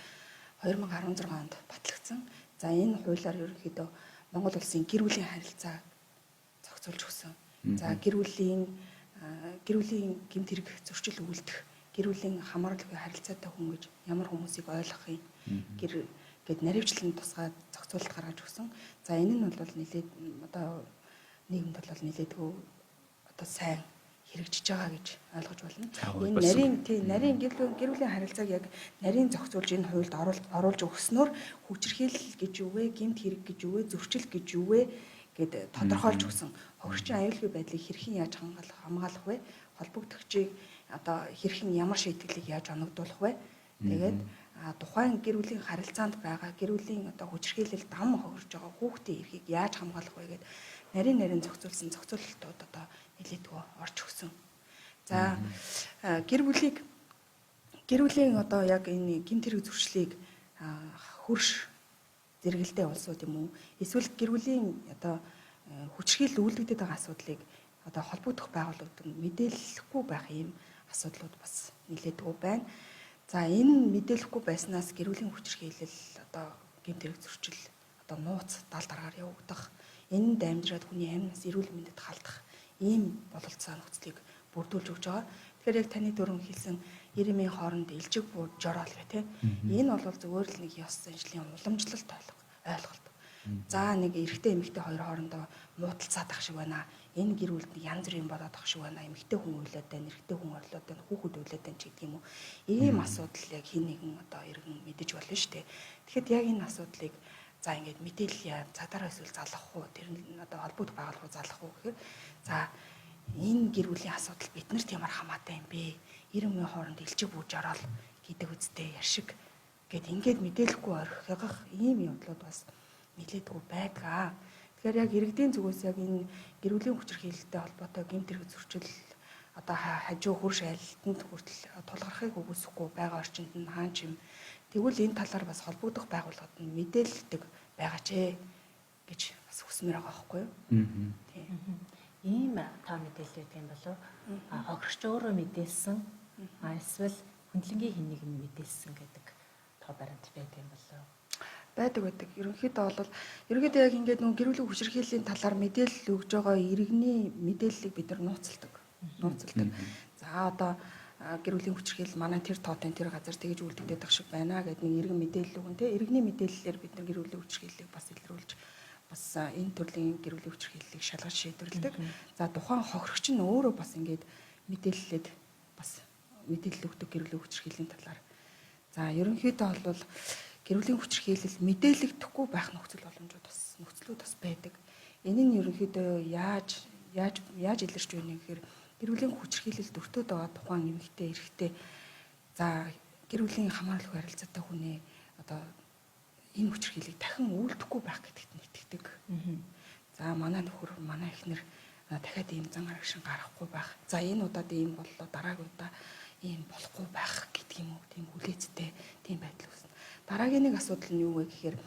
2016 онд батлагдсан. За энэ хуулиар ерөнхийдөө Монгол Улсын гэр бүлийн харилцааг зохицуулж өгсөн. За гэр бүлийн гэмт хэрэг зөрчил үйлдэх, гэр бүлийн хамааралгүй харилцаатай хүн гэж ямар хүмүүсийг ойлгох юм гэр гэд наривчлан тусгай зохицуулалт гаргаж өгсөн. За энэ нь бол нэлээд одоо нийгэмд бол нэлээдгүй одоо сайн хэрэгжиж байгаа гэж ойлгож байна. Энэ нарийн гэр бүлийн харилцааг яг нарийн зохицуулж энэ хуульд оруулж өгснөөр хүчирхийлэл гэж юу вэ, гэмт хэрэг гэж юу вэ, зөрчил гэж юу вэ гэд тодорхойлж өгсөн. Хохирчин аюулгүй байдлыг хэрхэн яаж хамгаалах вэ? Холбогдогчийг одоо хэрхэн ямар шийтгэлийг яаж оногдуулах вэ? Тэгээд тухайн гэр бүлийн харилцаанд байгаа гэр бүлийн одоо хүчирхийлэл дам хохирж байгаа хүүхдийн эрхийг яаж хамгаалах вэ гэд нарийн зохицуулсан зохицуулалтууд одоо нэлээдгүй орж өгсөн. За гэр бүлийн одоо яг энэ гэмт хэрэг зөрчлийг хөрш зэрэгэлдээ улсууд юм уу? Эсвэл гэр бүлийн одоо хүчирхийлэл үйлдэгдээд байгаа асуудлыг одоо холбогдох байгууллагууд нь мэдээлэхгүй байх ийм асуудлууд бас нэлээдгүй байна. За энэ мэдээлэхгүй байснаас гэр бүлийн хүчирхийлэл одоо гэмт хэрэг зөрчил одоо нууц дал дараагаар явагдах, энэ дамжираад хүний амь нас эрүүл мэндэд халдах ийм бололцоо нөхцөлийг бүрдүүлж өгч байгаа. Тэгэхээр яг таны дөрөв хэлсэн Иремийн хооронд илжиг буу жороол гэх тээ. Энэ бол зүгээр л нэг ёс заншлын уламжлалт ойлголт. За нэг эрэгтэй эмэгтэй хоёр хоорондоо муудалцаад ах шиг байна. Энэ гэр бүлд янз бүрийн болоод ах шиг байна. Эмэгтэй хүн уйлаад байна, эрэгтэй хүн орлоод байна, хүүхэд уйлаад байна ч гэдэг юм уу. Ийм асуудал яг хин нэгэн одоо иргэн мэдэж болно шүү дээ. Тэгэхэд яг энэ асуудлыг за ингээд мэдээлэл цагдаараа эсвэл залгах уу, тэр нь одоо холбогдох байгууллага руу залгах уу гэхээр за энэ гэр бүлийн асуудал биднэрт ямар хамаатай юм бэ? 90 хооронд илжиг бууж ороод гэдэг үстэй ярьшиг гэд ингээд мэдээлэхгүй орхигох ийм явдлууд бас нэлээдгүй байдаг. Тэгэхээр яг иргэдийн зүгээс яг энэ гэр бүлийн хүчирхийлэлтэй холбоотой гэмт хэрэг зөрчил одоо хажуу хөрш айлтанд хүртэл тулгархыг үгүйсэхгүй байгаа орчинд нь хаан чим тэгвэл энэ талаар бас холбогдох байгууллагад нь мэдээлэлдэг байгаа ч гэж бас хүсмээр байгаа байхгүй юу? Тийм. Ийм тоо мэдээлэл байдаг юм болов уу? Хохирогч өөрөө мэдээлсэн, эсвэл хүндлэнгийн хин нэг нь мэдээлсэн гэдэг тоо баримт байдаг юм болов уу? Байдаг. Ерөнхийдөө бол ерөнхийдөө яг ингээд нөгөө гэр бүлийн хүчирхийллийн талаар мэдээлэл өгж байгаа иргэний мэдээллийг бид нар нууцладаг. За одоо гэр бүлийн хүчирхийлэл манай тэр тоотын тэр газар тэгж үлдэгдээд ах шиг байна гэдэг нэг иргэн мэдээлэл өгөн тэ. Иргэний мэдээллээр бид нар гэр бүлийн хүчирхийллийг бас илрүүлж бас энэ төрлийн гэр бүлийн хүчирхийллийг шалгаж шийдвэрлэдэг. За тухайн хохирогч нь өөрөө бас ингээд мэдээллээд бас мэдээлэл өгдөг гэр бүлийн хүчирхийллийн талаар. За ерөнхийдөө бол гэр бүлийн хүчирхийлэл мэдээлэгдэхгүй байх нөхцөл боломжууд бас нөхцлүүд бас байдаг. ерөнхийдөө яаж яаж яаж илэрч байна гэхээр гэр бүлийн хүчирхийлэлд өртөөд байгаа тухайн эмэгтэй эрэгтэй за гэр бүлийн хамааралгүй харилцаатай хүний одоо энэ хүчирхийллийг дахин үйлдэхгүй байх гэдэгт нь итгэдэг. За манай нөхөр, манай эхнэр дахиад ийм зан арагшин гаргахгүй байх. За энэ удаад ийм боллоо, дараагийн удаа ийм болохгүй байх гэдэг юм уу? Тийм хүлээцтэй тийм байдал үүснэ. Дараагийн нэг асуудал нь юу вэ гэхээр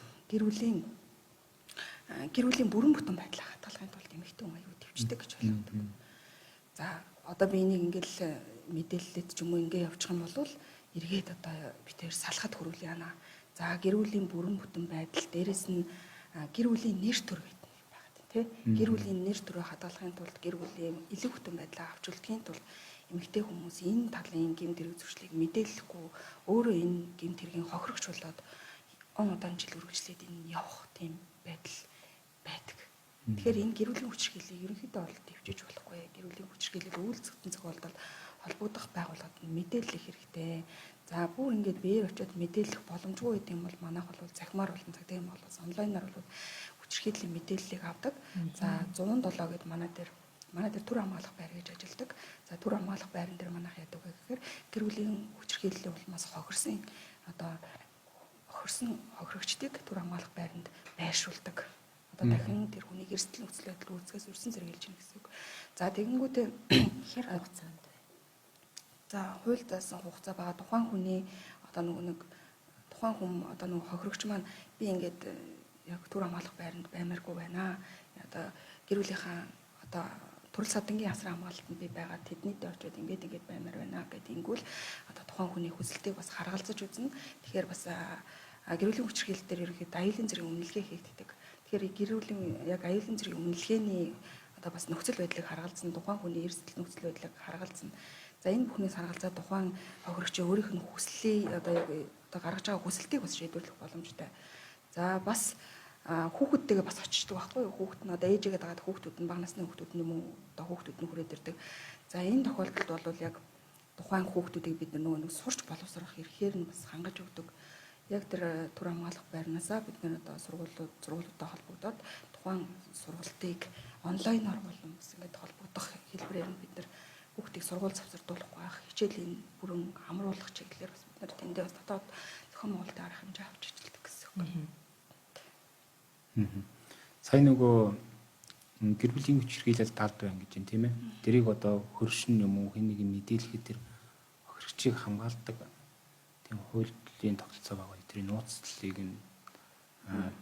гэр бүлийн бүрэн бүтэн байдлаа хадгалахын тулд эмэгтэй хүн аюу төвчтэй гэж ойлгодог. За одоо би энийг ингээл мэдээлэлд ч юм уу ингээ явуучих юм бол эргээд одоо би тэр салахад хөрвөл яана. За гэр бүлийн бүрэн бүтэн байдал, дээрэс нь гэр бүлийн нэр төр гэдэг юм байна тий. Гэр бүлийн нэр төрөө хадгалахын тулд, гэр бүлийн элэг бүтэн байдлаа авч үлдэхийн тулд эмэгтэй хүмүүс энэ талын гэмт хэрэг зуршлыг мэдээлэхгүй өөрөө энэ гэмт хэргийн хохирогч болоод он удаан жил үргэлжлээд энэ явах тийм байдал байдаг. Тэгэхээр энэ гэр бүлийн хүчирхийллийг ерөнхийдөө бол төвчж болохгүй. Гэр бүлийн хүчирхийлэл үйл зүйн зохиолдолд холбогдох байгууллагад мэдээлэх хэрэгтэй. За бүр ингээд биеэр очиод мэдээлэх боломжгүй гэдэг юм бол манайх бол захимаар болон цагдаагийн бол онлайнаар бол хүчирхийллийн мэдээллийг авдаг. За 107 гэд манай дээр төр хамгаалах байр гэж ажилладаг. За төр хамгаалах байран дээр манайх яадаг вэ гэхээр гэр бүлийн хүчирхийллийн улмаас хохирсон одоо хохирогчдыг төр хамгаалах байранд байршуулдаг. Одоо дахин тэр хүний эрсдэл нөхцөл байдал үүсгээс өрсөн сэргийлж гин гэсэн үг. За тэгэнгүүтээ хэр хугацаанд вэ? За хууль заасан хугацаа байгаа. Тухайн хүний одоо нөгөө нэг тухайн хүн одоо нөгөө хохирогч маань би ингээд яг төр хамгаалах байранд баймааргүй байна. Одоо гэр бүлийнхаа одоо төрөл садангийн асран хамгаалалтанд би байгаа, тэднийдээ очиод ингээд ингээд баймаар байна гэд ингүүл одоо тухайн хүний хүсэлтийг бас харгалзаж үзнэ. Тэгэхээр бас гэр бүлийн хүчирхийлэл дээр ерөнхийдөө аюулын зэргийн үнэлгээ хийгддэг. Тэгэхээр гэр бүлийн яг аюулын зэргийн үнэлгээний одоо бас нөхцөл байдлыг харгалзан, тухайн хүний эрсдэл нөхцөл байдлыг харгалзан. За энэ бүхнээс харгалзаа тухайн хохирогчийн өөрийнх нь хүслийг одоо яг одоо гаргаж байгаа хүсэлтийг бас шийдвэрлэх боломжтой. За бас хүүхэдтэйгээ бас очичдаг байхгүй юу? Хүүхэд нь одоо ээжигээ дагаад хүүхдүүд нь бага насны хүүхдүүд нь юм уу одоо хүүхдүүд нь хүрээд ирдэг. За энэ тохиолдолд бол яг тухайн хүүхдүүдийг бид нөгөө нэг сурч боловсрох эрхээр нь бас хангаж өгдөг. Яг тэр төр хамгаалах байрнаасаа бид нэр одоо сургуулиудтай холбогдоод тухайн сургалтыг онлайнаар болон бас ингээд холбогдох хэлбэрээр нь бид нар хүүхдийг сургууль завсардуулахгүй байх, хичээлийн бүрэн хамруулах чиглэлээр бас бид нар тэндээ бас дотоод зохион байгуулалтын арга хэмжээ авч ажилладаг гэсэн үг. Сая нөгөө гэр бүлийн хүчирхийлэл талд байна гэж юм тийм ээ. Тэрийг одоо хөршин юм уу хэн нэг мэдээлэхэд тэр хохирогчийг хамгаалдаг тийм хуулийн тогтолцоо байгаа. Тэр нууцлалыг нь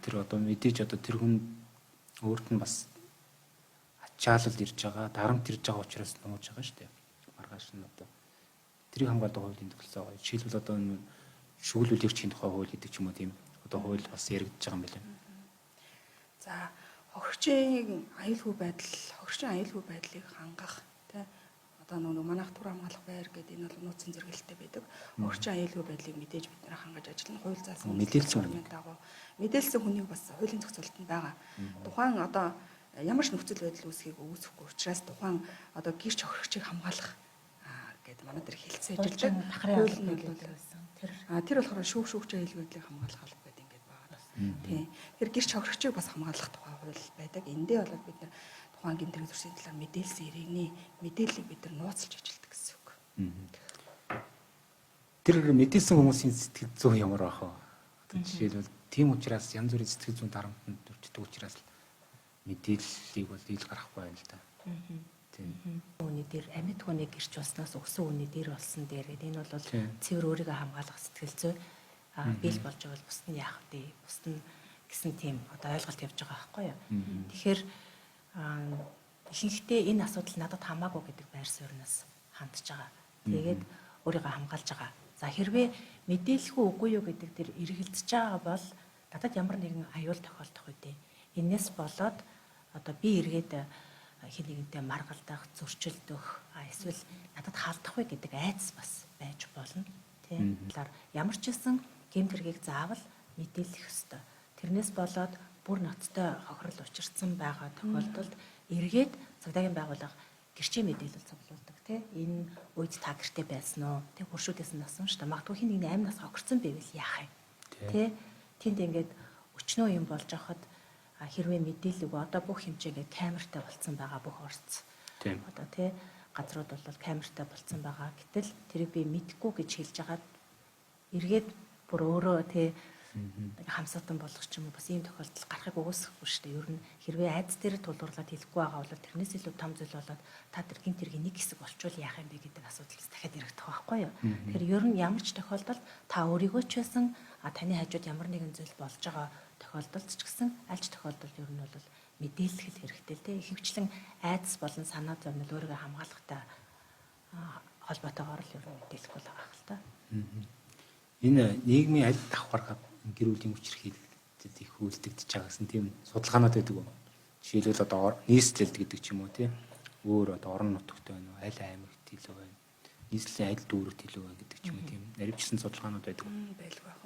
тэр одоо мэдээж одоо тэр хүн өөрт нь бас ачаалал ирж байгаа, дарамт ирж байгаа учраас нууж байгаа шүү дээ. Маргааш нь одоо тэрийг хамгаалдаг хуулийн тогтолцоо байгаа. Жишээлбэл одоо энэ шүглүүл эрчийн тухай хууль гэдэг ч юм уу тийм одоо хууль бас яригдж байгаа юм байна. За хохирогчийн аюулгүй байдал, хохирогчийн аюулгүй байдлыг хангах тий одоо нөгөө манайх тур хамгаалах байр гэдэг энэ бол нууцын зэрэгэлтэй байдаг. Хохирогчийн аюулгүй байдлыг мэдээж бид нэр хангаж ажиллана. Хууль заасан мэдээлсэн хүний дагуу мэдээлсэн хүнийг бас хуулийн зохицуултанд байгаа. Тухайн одоо ямар ч нөхцөл байдал үүсхийг үүсэхгүй учраас тухайн одоо гэрч хохирогчийг хамгаалах гэдэг манай дээр хэлцээ ажилладаг. Хууль нь бол тэр тэр болохоор шүүх шүүгчийн аюулгүй байдлыг хамгаалах алба гэдэг ингээд байгаа. Тийм. Тэр гэрч хохирогчийг бас хамгаалах тухай хууль байдаг. Эндээ бол бид нар тухайн гэмт хэрэг зуршлийн талаар мэдээлсэн иргэний мэдээллийг бид нар нууцлж ажилладаг гэсэн үг. Тэр мэдээлсэн хүмүүсийн сэтгэл зүй ямар байх вэ? Одоо жишээлбэл тийм учраас янз бүрийн сэтгэл зүйн дарамтанд өрчдөг учраас мэдээллийг бол ил гаргахгүй байна л да. Тийм. Үүний дээр амьд хүний гэрч болсноос өгсөн үний дээр болсон дээр гэдэг энэ бол цэвэр өөрийгөө хамгаалах сэтгэл зүй биел болж байгаа бол бусд нь яах вэ? Бусд нь гэсэн тийм одоо ойлголт явж байгаа байхгүй юу? Тэгэхээр ихэнхдээ энэ асуудал надад хамаагүй гэдэг байр суурнаас хандж байгаа. Тэгээд өөрийгөө хамгаалж байгаа. За хэрвээ мэдээлэх үү үгүй юу гэдэг дээр эргэлзэж байгаа бол надад ямар нэгэн аюул тохиолдох үү? Энээс болоод одоо би эргээд хэн нэгэнтэй маргалдах, зөрчилдөх, эсвэл надад халдах вэ гэдэг айдас бас байж болно. Тийм. Тэгэхээр ямар ч гэсэн гэмт хэргийг заавал мэдээлэх ёстой. Тэрнээс болоод бүр ноцтой хохирол учирсан байгаа тохиолдолд эргээд цагдаагийн байгууллага гэрчийн мэдээлэл цуглуулдаг тий. Энэ үед та гэртээ байсан уу? Тэг хуршүүдээс нь асууна шүү дээ. Магадгүй хин нэгний амь нас хохирсон байвал яах юм? Тий. Тэнд ингээд өчнөө юм болж байхад Хэрвээ мэдээлэл одоо бүх хэмжээгээ камертай болцсон байгаа бүх орц. Одоо тий газрууд бол камертай болцсон байгаа. Гэтэл тэрийг би мэдэхгүй гэж хэлж хагаад эргээд бүр өөрөө тий хамсаатан болгох ч юм уу бас ийм тохиолдол гарахыг угсахгүй шүү дээ. Ер нь хэрвээ айдас дээр тулгуурлаад хэлэхгүй байгаа бол тэрнээс илүү том зүйл болоод та тэр гинт тэргийн нэг хэсэг болчвол яах юм бэ гэдэг асуудал бас дахиад яригдах байхгүй юу. Тэгэхээр ер нь ямар ч тохиолдолд та өөрийгөө ч байсан таны хажууд ямар нэгэн зүйл болж байгаа тохиолдолд ч гэсэн аль ч тохиолдолд ер нь бол мэдээлэх хэрэгтэй л дээ. Ихэвчлэн айдас болон санаа зовнил өөрийгөө хамгаалахтай холбоотойгоор л ер нь мэдээлэхгүй л байгаа хэл та. Энэ нийгмийн аль давхарга гэр бүлийн хүчирхийлэлтэд их үйлдэгдэж байгаа гэсэн тийм судалгаанууд байдаг уу? Жишээлбэл одоо нийслэлд гэдэг ч юм уу тийм өөр одоо орон нутагт байна уу, аль аймагт илүү байна, нийслэлийн аль дүүрэгт илүү байна гэдэг ч юм уу тийм наривчсан судалгаанууд байдаг уу? Байлгүй яг.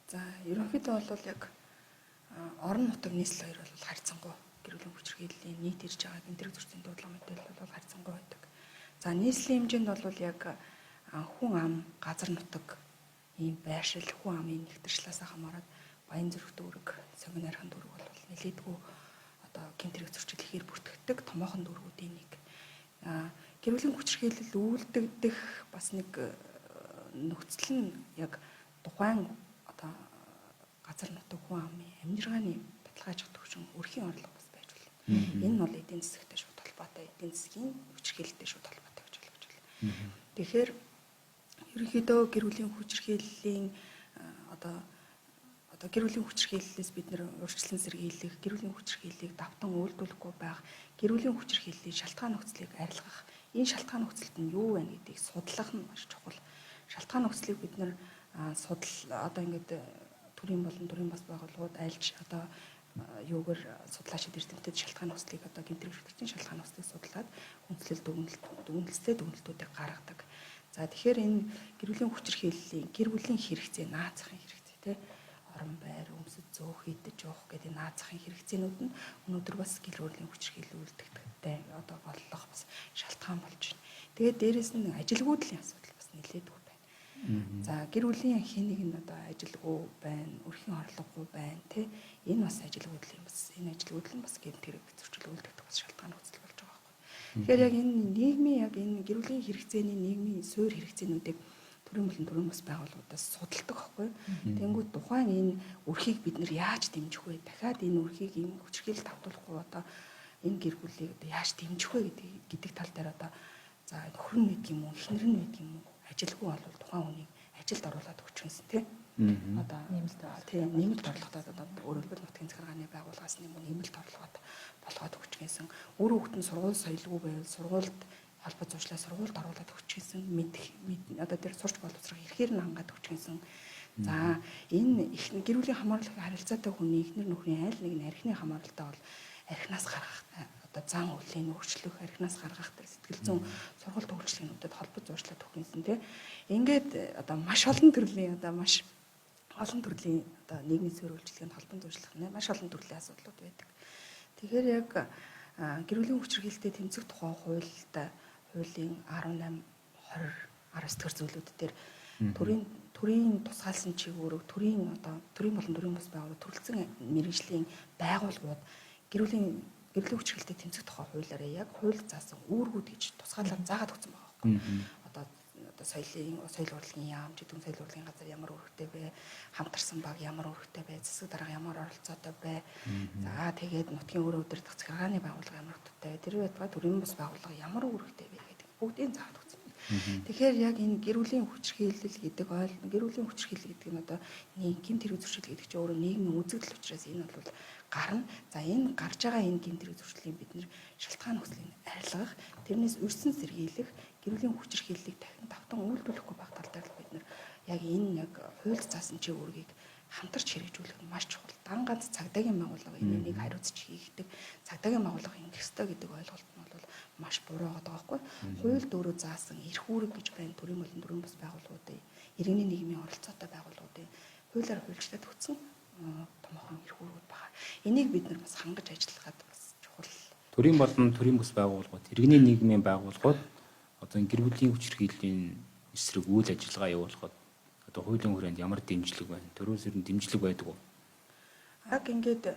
За ерөнхийдөө бол яг орон нутаг нийслэл хоёр бол харьцангуй гэр бүлийн хүчирхийллийн нийт ирж байгаа гэмт хэрэг зөрчлийн дуудлага мэдээлэл бол харьцангуй байдаг. За нийслэлийн хэмжээнд бол яг хүн ам, газар нутаг ийм байршил, хүн амын нэгтэрчлээс хамаарат Баян зүрх дүүрэг, Сонгон найрхан дүүрэг бол нэлээдгүй одоо гэмт хэрэг зөрчил ихээр бүртгэдэг томоохон дүүргүүдийн нэг. Гэр бүлийн хүчирхийлэл үйлдэгдэх бас нэг нөхцөл нь яг тухайн одоо газар нутаг хүн амын амьдаргааны баталгаажих төвшин, өрхийн орлого бас байж болно. Энэ нь бол эдийн засагтай шууд холбоотой, эдийн засгийн хүчирхийлэлтэй шууд холбоотой гэж ойлгож байна. Тэгэхээр ерөнхийдөө гэр бүлийн хүчирхийллийн одоо гэр бүлийн хүчирхийллээс бид нэр урьдчилан сэргийлэх, гэр бүлийн хүчирхийллийг давтан үйлдүүлэхгүй байх, гэр бүлийн хүчирхийллийн шалтгаан нөхцөлийг арилгах, энэ шалтгаан нөхцөлд нь юу байна гэдгийг судлах нь маш чухал. Шалтгаан нөхцөлийг бид нэр судал одоо ингээд төрийн болон төрийн бас байгууллагууд айлж одоо юугаар судлаачид эрдэмтэд шалтгаан нөхцөлийг одоо гэмт хэрэг шүтгчийн шалтгаан нөхцөлийг судлаад хүндлэл дүгнэлттэй дүгнэлтүүдийг гаргадаг. За тэгэхээр энэ гэр бүлийн хүчирхийллийн гэр бүлийн хэрэгцээ, наад захын хэрэгцээ тий орон байр, өмсөж зөөх, идэж уух гэдэг наад захын хэрэгцээнүүд нь өнөөдөр бас гэр бүлийн хүчирхийлэл үлдэгдэх одоо голлох бас шалтгаан болж байна. Тэгээд дээрэс нь ажилгүйдлийн асуудал бас нэлээдгүй байна. За гэр бүлийн хин нэг нь одоо ажилгүй байна, өрхийн орлогогүй байна тий. Энэ бас ажилгүйдлийн бас энэ ажилгүйдэл нь бас гэмт хэрэг зөрчил үлдэгдэх бас шалтгаан нөхцөл болж байгаа байхгүй. Тэгэхээр яг энэ нийгмийн яг энэ гэр бүлийн хэрэгцээний нийгмийн суур хэрэгцээнүүдийг төрийн болон төрийн бас байгууллагуудаас судалдаг байхгүй. Тэнгүүд тухайн энэ өрхийг бид нэр яаж дэмжих вэ? Дахиад энэ өрхийг ийм хүчирхийлэл тавтуулахгүй одоо энэ гэр бүлийг одоо яаж дэмжих вэ гэдэг тал дээр одоо за нөхөр нь байдаг юм уу, эхнэр нь байдаг юм уу? Ажилгүй бол тухайн хүнийг ажилд оруулаад өгчихсэн тий. Одоо нэмэлт тий нэмэлт орлогод одоо өөрөөр хэлбэл нутгийн захиргааны байгууллагаас нэмэлт орлогод болгоод өгчихсэн. Үр хүүхэд нь сургууль соёлгүй байвал сургуульд холбоо зуршлаа сургуульд оруулаад өгчихсэн, мэдэх одоо тэр сурч боловсрох эрхээр нь хангаад өгчихсэн. За энэ их гэр бүлийн хамгаалах харилцаатай хүний эхнэр нөхрийн аль нэг нь архины хамааралтай бол архинаас гаргах одоо зан үйлийн өөрчлөх, архинаас гаргах тэр сэтгэл зүйн сургалт үйлчилгээнүүдэд холбоо зуршлаад өгсөн тий. Ингээд одоо маш олон төрлийн одоо маш олон төрлийн одоо нийгмийн суурь үйлчилгээнд холбон зуршлах нэ маш олон төрлийн асуудлууд байдаг. Тэгэхээр яг гэр бүлийн хүчирхийлэлтэй тэмцэх тухай хуульд хуулийн 18, 20, 19 дэх зүйлүүд дээр төрийн тусгаалсан чиг үүрэг, төрийн одоо төрийн болон төрийн бус байгууллага, төрөлцсөн мэргэжлийн байгууллагууд гэр бүлийн хүчирхийлэлтэй тэмцэх тухай хуулиараа яг хууль заасан үүргүүд гэж тусгаалаад заагаад өгсөн байгаа байхгүй. Одоо соёл урлагийн яам гэдэг нь соёл урлагийн газар ямар үүрэгтэй бэ? Хамтарсан баг ямар үүрэгтэй бэ? Засаг дарга ямар оролцоотой бэ? За тэгээд нутгийн өөрөө удирдах захиргааны байгууллага ямар үүрэгтэй вэ? Тэр байтугай төрийн бус байгууллага ямар үүрэгтэй вэ гэдэг бүгдийг заагаад өгсөн. Тэгэхээр яг энэ гэр бүлийн хүчирхийлэл гэдэг гэр бүлийн хүчирхийлэл гэдэг нь одоо гэмт хэрэг зөрчил гэдэг чинь өөрөө нийгмийн үзэгдэл учраас энэ бол гарна. За энэ гарч байгаа энэ гэмт хэрэг зөрчлийн бид нэр шалтгаан нөхцөлийг арилгах, тэрнээс өрсөн сэргийлэх, гэр бүлийн хүчирхийллийг дахин давтан үйлдүүлэхгүй байх тал дээр бид нэр яг энэ яг хуульд заасан чиг үүргийг хамтарч хэрэгжүүлэх нь маш чухал. Дан ганц цагдаагийн байгууллага энийг хариуцж хийгдэг. Цагдаагийн байгууллага ингэх ёстой гэдэг ойлголт нь бол маш буруу байгаа байхгүй. Хуульд өөрөө заасан эрх үүрэг гэж байна. Төрийн болон төрийн бус байгууллагуудын, иргэний нийгмийн оролцоотой байгууллагуудын хуулиар хуульчлаад өгсөн томоохон эрх үүргүүд байгаа. Энийг бид нар бас хангаж ажиллахад бас чухал. Төрийн болон төрийн бус байгууллагууд, иргэний нийгмийн байгууллагууд одоо гэр бүлийн хүчирхийллийн эсрэг үйл ажиллагаа явуулахад одоо хуулийн хүрээнд ямар дэмжлэг байна? Төрөөс ер нь дэмжлэг байдаг уу? Яг ингээд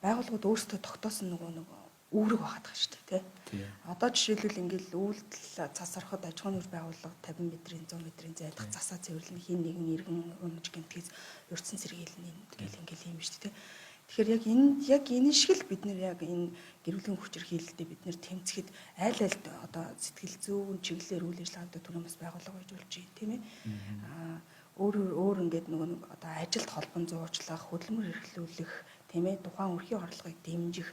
Байгууллагууд өөрсдөө тогтоосон нөгөө нэг үүрэг байгаад байгаа шүү дээ, тий. Одоо жишээлбэл ингээл үйлдэл цас ороход аж ахуйн үр байгууллага 50 метрийн 100 метрийн зайлах засаа цэвэрлэн хин нэгэн иргэн унаж гэмтгэс урьдчилан сэргийлнэ гэл ингээл юм шүү дээ, тий. Тэгэхээр яг энэ яг энэ шиг л бид нэр яг энэ гэр бүлийн хүчирхийлэлтэд бид нэр тэмцэхэд аль альд одоо сэтгэл зүйн чиглэлээр үйл ажиллагаанд төрийн бас байгууллага байж болж байна, тийм ээ. Аа өөр өөр ингээд нөгөө нэг одоо ажилд холбон зуучлах, хөдөлмөр эрхлүүлэх, тийм ээ, тухайн өрхийн орлогыг дэмжих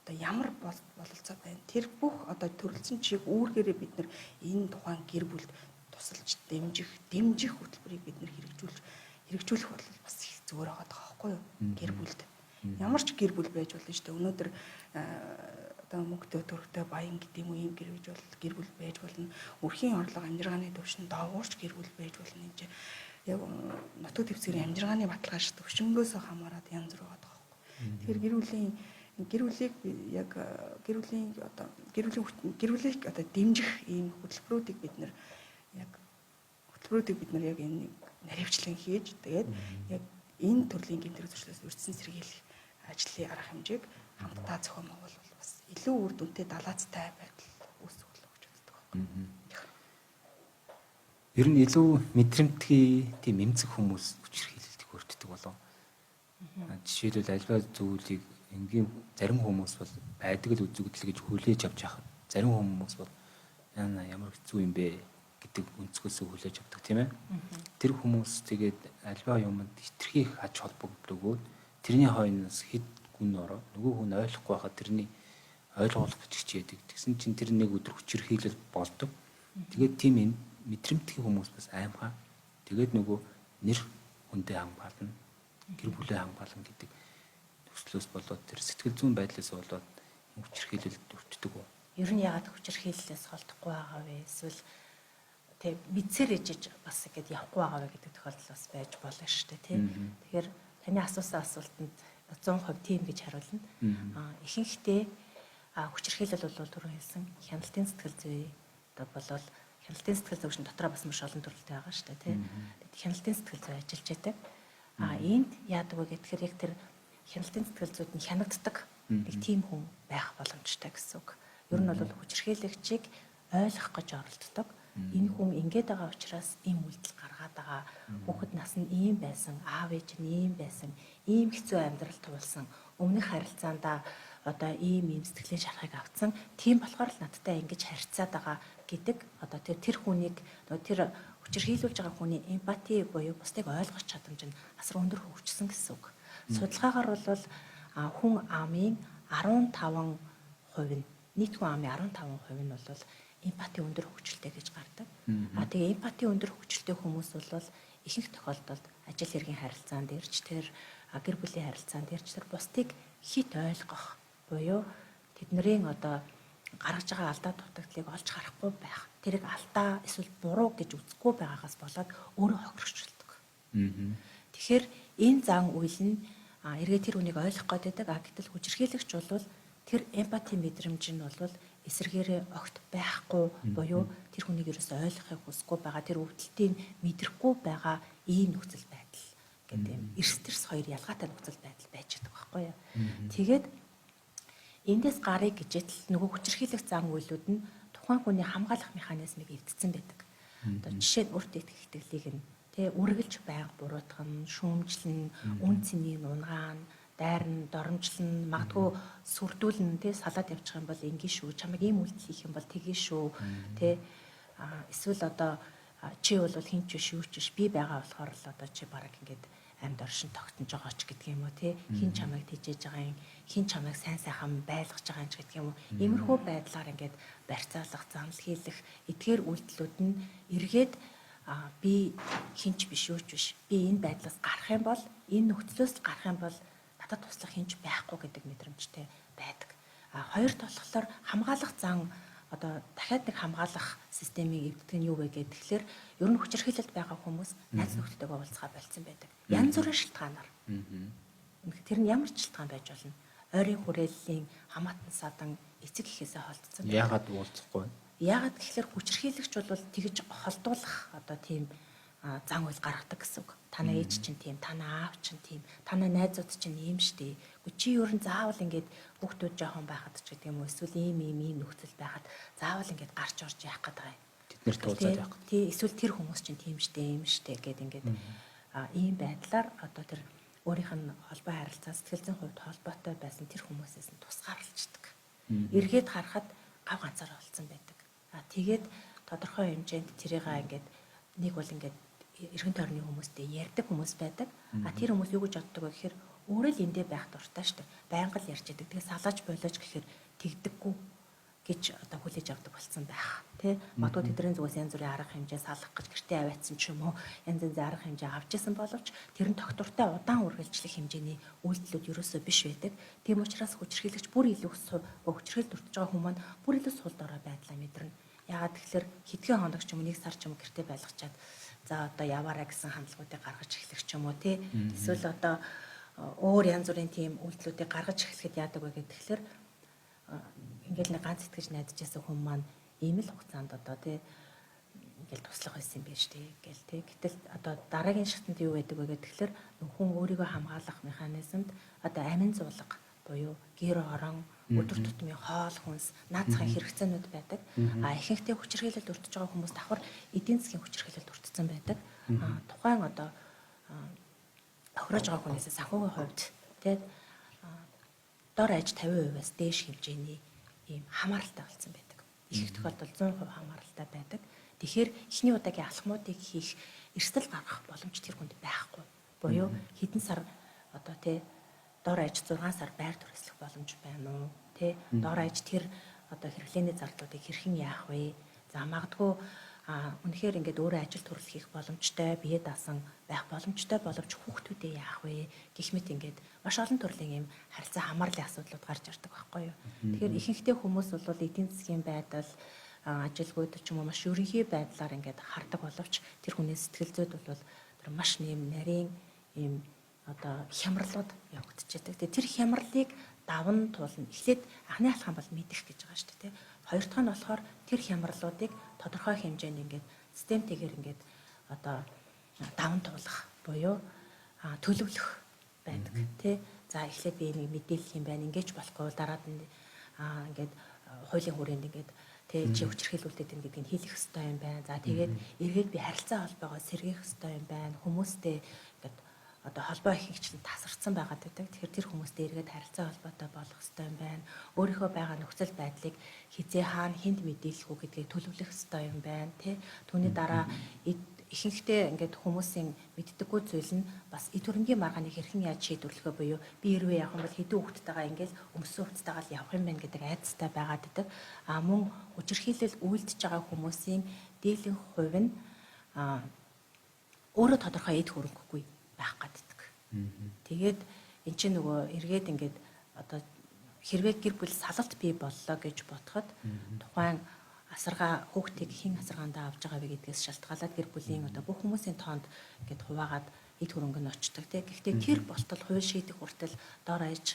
одоо ямар бололцоо байна. Тэр бүх одоо төрөлцсөн чиг үүргээрээ бид нар энэ тухайн гэр бүлд тусалж дэмжих хөтөлбөрийг бид нар хэрэгжүүлэх бол бас их зүгээр байгаа байхгүй юу? Гэр бүлд. Ямар ч гэр бүл байж болно шүү дээ. Өнөөдөр одоо мөнгөтэй төрхтэй баян гэдэг юм уу ийм гэр гэж бол гэр бүл байж болно. Өрхийн орлого амжиргааны түвшин доогуурч гэр бүл байж болно. Энэ чинь яг нутаг дэвсгэрийн амжиргааны баталгаажих түвшингөөс хамаарат янз бүр байгаа байхгүй. Тэгэхээр гэр бүлийн гэр бүлийг яг гэр бүлийн одоо гэр бүлийн гэр бүлийг одоо дэмжих ийм хөтөлбөрүүдийг бид нар яг хөтөлбөрүүдийг бид нар яг энэ наривчлан хийж тэгээд яг энэ төрлийн гэмт хэрэг зөрчлөөс урьдчилан сэргийлэх ажлын арга хэмжээг хамтдаа зохион байгуулбал бас илүү үр дүнтэй далаацтай байдал үүсэх болов гэж боддог байна. Ер нь илүү мэдрэмтгий тийм эмзэг хүмүүс хүчирхийлэлтийг өртдөг болов. Жишээлбэл альва зүйлийг энгийн зарим хүмүүс бол байдаг л үзэгдэл гэж хүлээж авч яхад зарим хүмүүс бол яна ямар хэцүү юм бэ гэдэг өнцгөөс хүлээж авдаг, тийм ээ. Тэр хүмүүс тэгээд альва юмд хитрхи их ач холбогдол өгөөд тэрний хойноос хэд гүн ороод нөгөө хүн ойлгохгүй байхад тэрний ойлгуулах гэж хичээдэг. Тэгсэн чинь тэр нэг өдөр хүчирхийлэл болдог. Тэгээд тийм мэдрэмтгий хүмүүс бас аймхаа. Тэгээд нөгөө нэр хүндээ хамгаална, гэр бүлээ хамгаална гэдэг төслөөс болоод тэр сэтгэл зүйн байдлаас болоод хүчирхийлэлд өртдөг үү? Ер нь яагаад хүчирхийллээс холдохгүй байгаа вэ? Эсвэл тэг мэдсээр ижиж бас ингэж явахгүй байгаа вэ гэдэг тохиолдол бас байж болно шүү дээ, тий. Тэгэхээр таны асуусан асуултанд 100% тийм гэж хариулна. Ихэнхдээ хүчирхийлэл бол түрүү хэлсэн хяналтын сэтгэл зүй одоо болол хяналтын сэтгэл зүйн дотроо бас маш олон төрөлтэй байгаа шүү дээ, тий. Хяналтын сэтгэл зүй ажиллаж байдаг. Энд яадаг вэ гэхээр яг тэр хяналтын сэтгэл зүйд нь хянагддаг нэг тийм хүн байх боломжтой гэсэн үг. Ер нь бол хүчирхийлэгчийг ойлгох гэж оролддог. Энэ хүн ингэж байгаа учраас ийм үйлдэл гаргаад байгаа. Хүүхэд нас нь ийм байсан, аав ээж нь ийм байсан, ийм хэцүү амьдрал туулсан, өмнөх харилцаандаа одоо ийм ийм сэтгэлийн шарахыг авцсан. Тийм болохоор л надтай ингэж харьцаад байгаа гэдэг одоо тэр хүнийг тэр хүчирхийлүүлж байгаа хүний эмпати буюу бусдыг ойлгох чадамж нь асар өндөр хөгжсөн гэсэн үг. Судалгаагаар бол хүн амын 15% нь, нийт хүн амын 15% нь бол эмпати өндөр хөгжилтэй гэж гардаг. Тэгээ эмпати өндөр хөгжилтэй хүмүүс бол ихэнх тохиолдолд ажил хэргийн харилцаанд ирж тэр гэр бүлийн харилцаанд ирж тэр бусдыг хит ойлгох буюу тэднэрийн одоо гаргаж байгаа алдаа дутагдлыг олж харахгүй байх. Тэрийг алдаа эсвэл буруу гэж үзэхгүй байгаагаас болоод өөрөө хохирогчлдог. Тэгэхээр энэ зан үйл нь эргээ тэр хүнийг ойлгох гээд байдаг. Гэтэл хүчирхийлэгч бол тэр эмпати мэдрэмж нь бол эсэргээрээ огт байхгүй буюу тэр хүнийг ерөөсөө ойлгохыг хүсэхгүй байгаа, тэр өвдөлтийг мэдрэхгүй байгаа ийм нөхцөл байдал гэдэг юм. Эрс тэрс хоёр ялгаатай нөхцөл байдал байж байгаа байхгүй юу. Тэгээд эндээс гарыг гэжээтэл нөгөө хүчирхийлэх зан үйлүүд нь тухайн хүний хамгаалах механизмыг эвдсэн байдаг. Одоо жишээ нь өөртөө итгэх итгэлийг нь тэ үргэлж байнга буруутгах нь, шүүмжлэн, үн цэнийг унгаана, дайрна, доромжлно, магадгүй сүрдүүлнэ, тэ салаад явчих юм бол ингэ шүү, чамайг ийм үйлдэл хийх юм бол тгий шүү, тэ эсвэл одоо чи бол хин ч биш, юу ч биш, би байгаа болохоор л одоо чи бараг ингээд амьд оршин тогтнож байгаа ч гэдэг юм уу, тэ хин чамайг тэжээж байгаа юм, хин чамайг сайн сайхан байлгаж байгаа юм ч гэдэг юм уу. Иймэрхүү байдлаар ингээд барьцаалах, занал хийлэх эдгээр үйлдэлүүд нь эргээд би хинч биш, юу ч биш, би энэ байдлаас гарах юм бол, энэ нөхцлөөс гарах юм бол надад туслах хинч байхгүй гэдэг мэдрэмжтэй байдаг. Хоёрт болохоор хамгаалах зан одоо дахиад нэг хамгаалах системийг эвддэг нь юу вэ гэхээр ер нь хүчирхийлэлд байгаа хүмүүс найз нөхдөдөө уулзгаа болцсон байдаг. Янз бүрийн шалтгаанаар. Тэр нь ямар ч шалтгаан байж болно. Ойрын хүрээллийн хамаатан садан эцэг эхээсээ холдсон. Яагаад уулзахгүй вэ? Яагаад гэхээр хүчирхийлэгч бол тэгж холдуулах одоо тийм зан үйл гаргадаг гэсэн үг. Танай ээж чинь тийм, танай аав чинь тийм, танай найзууд чинь ийм штэ. Үгүй чи ер нь заавал ингээд хүүхдүүд жоохон байхад ч гэдэг юм уу эсвэл ийм ийм ийм нөхцөл байхад заавал ингээд гарч орж яах гээд байгаа юм. Тэд нэр туулзаад яах гээд. Тий, эсвэл тэр хүмүүс чинь тийм штэ, ийм штэ гэд ингээд ийм байдлаар одоо тэр өөрийнх нь холбоо харилцаа сэтгэл зүйн хувьд холбоотой байсан тэр хүмүүсээс нь тусгаарлцдаг. Эргээд харахад гав ганцаар болцсон байдаг. А тэгээд тодорхой хэмжээнд тэрийг ингээд нэг бол ингээд эргэн тойрны хүмүүстэй ярьдаг хүмүүс байдаг. А тэр хүмүүс юу гэж боддог вэ гэхээр өөрөө л эндээ байх дуртай шүү дээ. Байнга л ярьж идэг. Тэгээ салааж болооч гэхээр тэгдэггүй гэж одоо хүлээж авдаг болсон байх тий. Магадгүй тэдний зүгээс янз бүрийн арга хэмжээ салах гэж гэртээ аваадсан ч юм уу, янз янзын арга хэмжээ авч исэн боловч тэр нь тогтвортой удаан үргэлжлэх хэмжээний үйлдэлүүд ерөөсөө биш байдаг. Тийм учраас хүчирхийлэгч бүр илүү хүчирхийлэлд өртөж байгаа хүмүүс маань бүр илүү сул дорой байдлаа мэдэрнэ. Яагаад тэгэхээр хэдхэн хоног ч юм уу, нэг сар ч юм уу гэртээ байлгачаад за одоо яваараа гэсэн хандлагуудыг гаргаж эхлэх ч юм уу тий. Эсвэл одоо өөр янз бүрийн тийм үйлдэлүүдийг гаргаж эхлэхэд яадаг вэ гэхээр ингээл нэг ганц итгэж найдаж байсан хүн маань ийм л хугацаанд одоо тий ингээл туслах байсан юм биш тий гэл тий. Гэтэл одоо дараагийн шатанд юу байдаг вэ гэхээр хүн өөрийгөө хамгаалах механизмд одоо амин зуулга буюу гэр орон, өдөр тутмын хоол хүнс, наад захын хэрэгцээнүүд байдаг. А ихэнхдээ хүчирхийлэлд өртөж байгаа хүмүүс давхар эдийн засгийн хүчирхийлэлд өртсөн байдаг. А тухайн одоо тохироож байгаа хүнээс санхүүгийн хувьд тий дор хаяж 50%-аас дээш хэмжээний ийм хамааралтай болсон байдаг. Их тохиолдолд 100% хамааралтай байдаг. Тэгэхээр эхний удаагийн алхмуудыг хийх эрсдэл гаргах боломж тэр хүнд байхгүй. Буюу хэдэн сар одоо тий дор хаяж 6 сар байр түрээслэх боломж байна уу? Тий дор хаяж тэр одоо хэрэглээний зардлуудыг хэрхэн яах вэ? За магадгүй үнэхээр ингээд өөрөө ажил төрөл хийх боломжтой, бие даасан байх боломжтой боловч хүүхдүүдээ яах вэ гэх мэт ингээд маш олон төрлийн юм харилцаа хамаарлын асуудлууд гарч ирдэг байхгүй юу. Тэгэхээр ихэнхдээ хүмүүс бол эдийн засгийн байдал, ажилгүйд ч юм уу маш ерөнхий байдлаар ингээд хардаг боловч тэр хүний сэтгэл зүйд бол тэр маш нэм нарийн ийм одоо хямралууд явагдчихэдэг. Тэгээ тэр хямралыг даван туулна. Эхлээд анхны алхам бол мэдэх гэж байгаа шүү дээ, тий. Хоёр дахь нь болохоор тэр хямралуудыг тодорхой хэмжээнд ингээд системтэйгээр ингээд одоо даван туулах буюу төлөвлөх байдаг, тий. За эхлээд би энийг мэдээлэх юм байна. Ингэж болохгүй дараад нь ингээд хуулийн хүрээнд ингээд тий чи хүчирхийлүүлдэг юм гэдгийг хэлэх ёстой юм байна. За тэгээд эргээд би харилцаа холбоогоо сэргээх ёстой юм байна. Хүмүүстэй ингээд одоо холбоо ихэнхчлэн тасарсан байгаад байдаг. Тэгэхээр тэр хүмүүстэй эргээд харилцаа холбоотой болох ёстой юм байна. Өөрийнхөө байгаа нөхцөл байдлыг хизээ хаана хүнд мэдээлэх үү гэдгийг төлөвлөх ёстой юм байна, тий. Түүний дараа ихэнхдээ ингээд хүмүүсийн мэддэггүй зүйл нь бас эд хөрөнгийн маргааныг хэрхэн яаж шийдвэрлэх вэ буюу би хэрвээ явах юм бол хэдэн хүүхэдтэйгээ ингээд өмссөн хувцастайгаа л явах юм байна гэдэг айдастай байгаад байдаг. А мөн хүчирхийлэл үйлдэж байгаа хүмүүсийн дийлэнх хувь нь өөрөө тодорхой эд хөрөнгөгүй байх гаддаг. Тэгээд эн чинь нөгөө эргээд ингээд одоо хэрвээ гэр бүл салалт бий боллоо гэж бодоход тухайн асаргаа хүүхдийг хэн асаргаандаа авч байгаа вэ гэдгээс шалтгаалаад гэр бүлийн одоо бүх хүмүүсийн тоонд ингээд хуваагаад эд хөрөнгө нь очдог тий. Гэхдээ тэр болтол хууль шийдэх хүртэл дор хаяж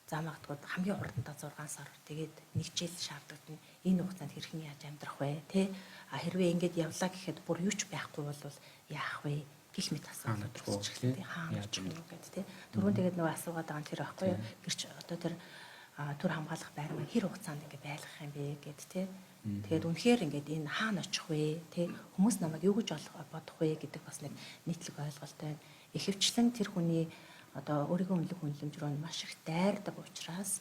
за магадгүй хамгийн хурдандаа 6 сар тэгээд нэг жил шаардлагатна. Энэ хугацаанд хэрхэн яаж амьдрах вэ тий. А хэрвээ ингээд явлаа гэхэд бүр юу ч байхгүй бол яах вэ? Гэх мэт асуудал үүсч эхэлдэг. Хаана очих вэ гэдэг тий. Түрүүн тэгээд нөгөө асуугаад байгаа нь тэр байхгүй юу? Гэрч одоо тэр төр хамгаалах байр маань хэр хугацаанд ингээд байлгах юм бэ гэд тий. Тэгээд үнэхээр ингээд энэ хаана очих вэ тий. Хүмүүс намайг юу гэж бодох вэ гэдэг бас нэг нийтлэг ойлголт байна. Ихэвчлэн тэр хүний одоо өөрийнхөө үнэлэх үнэлэмж рүү маш их дайрдаг учраас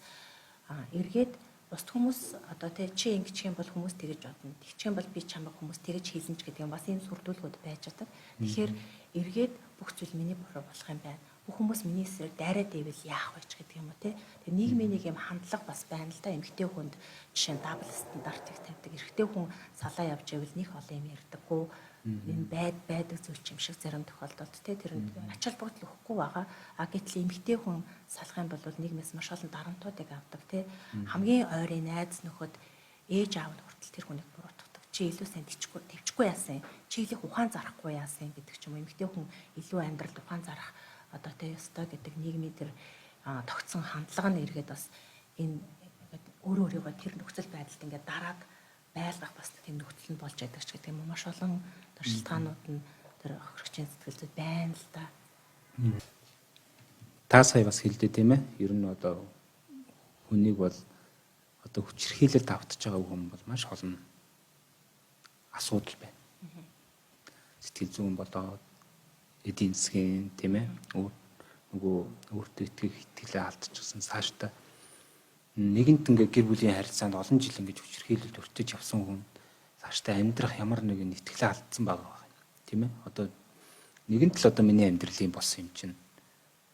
эргээд бусд хүмүүс одоо тий чи ингэчих юм бол хүмүүс тэгэж бодно. Тэгчих юм бол би чамайг хүмүүс тэгэж хэлнэ ч гэдэг юм бас ийм сүрдүүлгүүд байж байгаа. Тэгэхээр эргээд бүх зүйл миний буруу болох юм байна. Бүх хүмүүс миний эсрэг дайраад ивэл яах вэ ч гэдэг юм уу тий. Тэгээ нийгмийн нэг юм хандлага бас байна л да. Эмэгтэй хүнд жишээ нь дабл стандартыг тавьдаг. Эрэгтэй хүн салаа явж ивэл нэг олон юм ярьдаггүй. Энэ байдаг зүйл юм шиг зарим тохиолдолд тий тэр ач холбогдол өгөхгүй байгаа. А гэтэл эмэгтэй хүн салах юм бол нийгмээс маш олон дарамтуудыг авдаг тий. Хамгийн ойрын найз нөхөд ээж аав нь хүртэл тэр хүнийг буруутгадаг. Чи илүү сайн төвчгүй яасан, чи илүү ухаан зарахгүй яасан гэдэг ч юм уу. Эмэгтэй хүн илүү амьдралд ухаан зарах одоо тий ёстой гэдэг нийгмийн тэр тогтсон хандлага нь эргээд бас энэ өөрөө өөрийгөө тэр нөхцөл байдалд ингээд дараад байлгах бас тийм нөхцөл нь болж байдаг ч гэдэг юм уу. Маш олон шалтгаанууд нь Тэр хохирогчийн сэтгэл зүйд байна л да. Та сая бас хэлдэ тийм ээ. Ер нь одоо хүнийг бол одоо хүчирхийлэлд автж байгаа хүн бол маш олон асуудал байна. Сэтгэл зүйн болоод эдийн засгийн тийм ээ. Нөгөө өөртөө итгэх итгэлээ алдчихсан цаашдаа нэгэнт ингээ гэр бүлийн харилцаанд олон жил ингэж хүчирхийлэлд өртөж явсан хүн цаашдаа амьдрах ямар нэгэн итгэлээ алдсан байгаа байх тийм ээ. Одоо нэгэнт л одоо миний амьдралын болсон юм чинь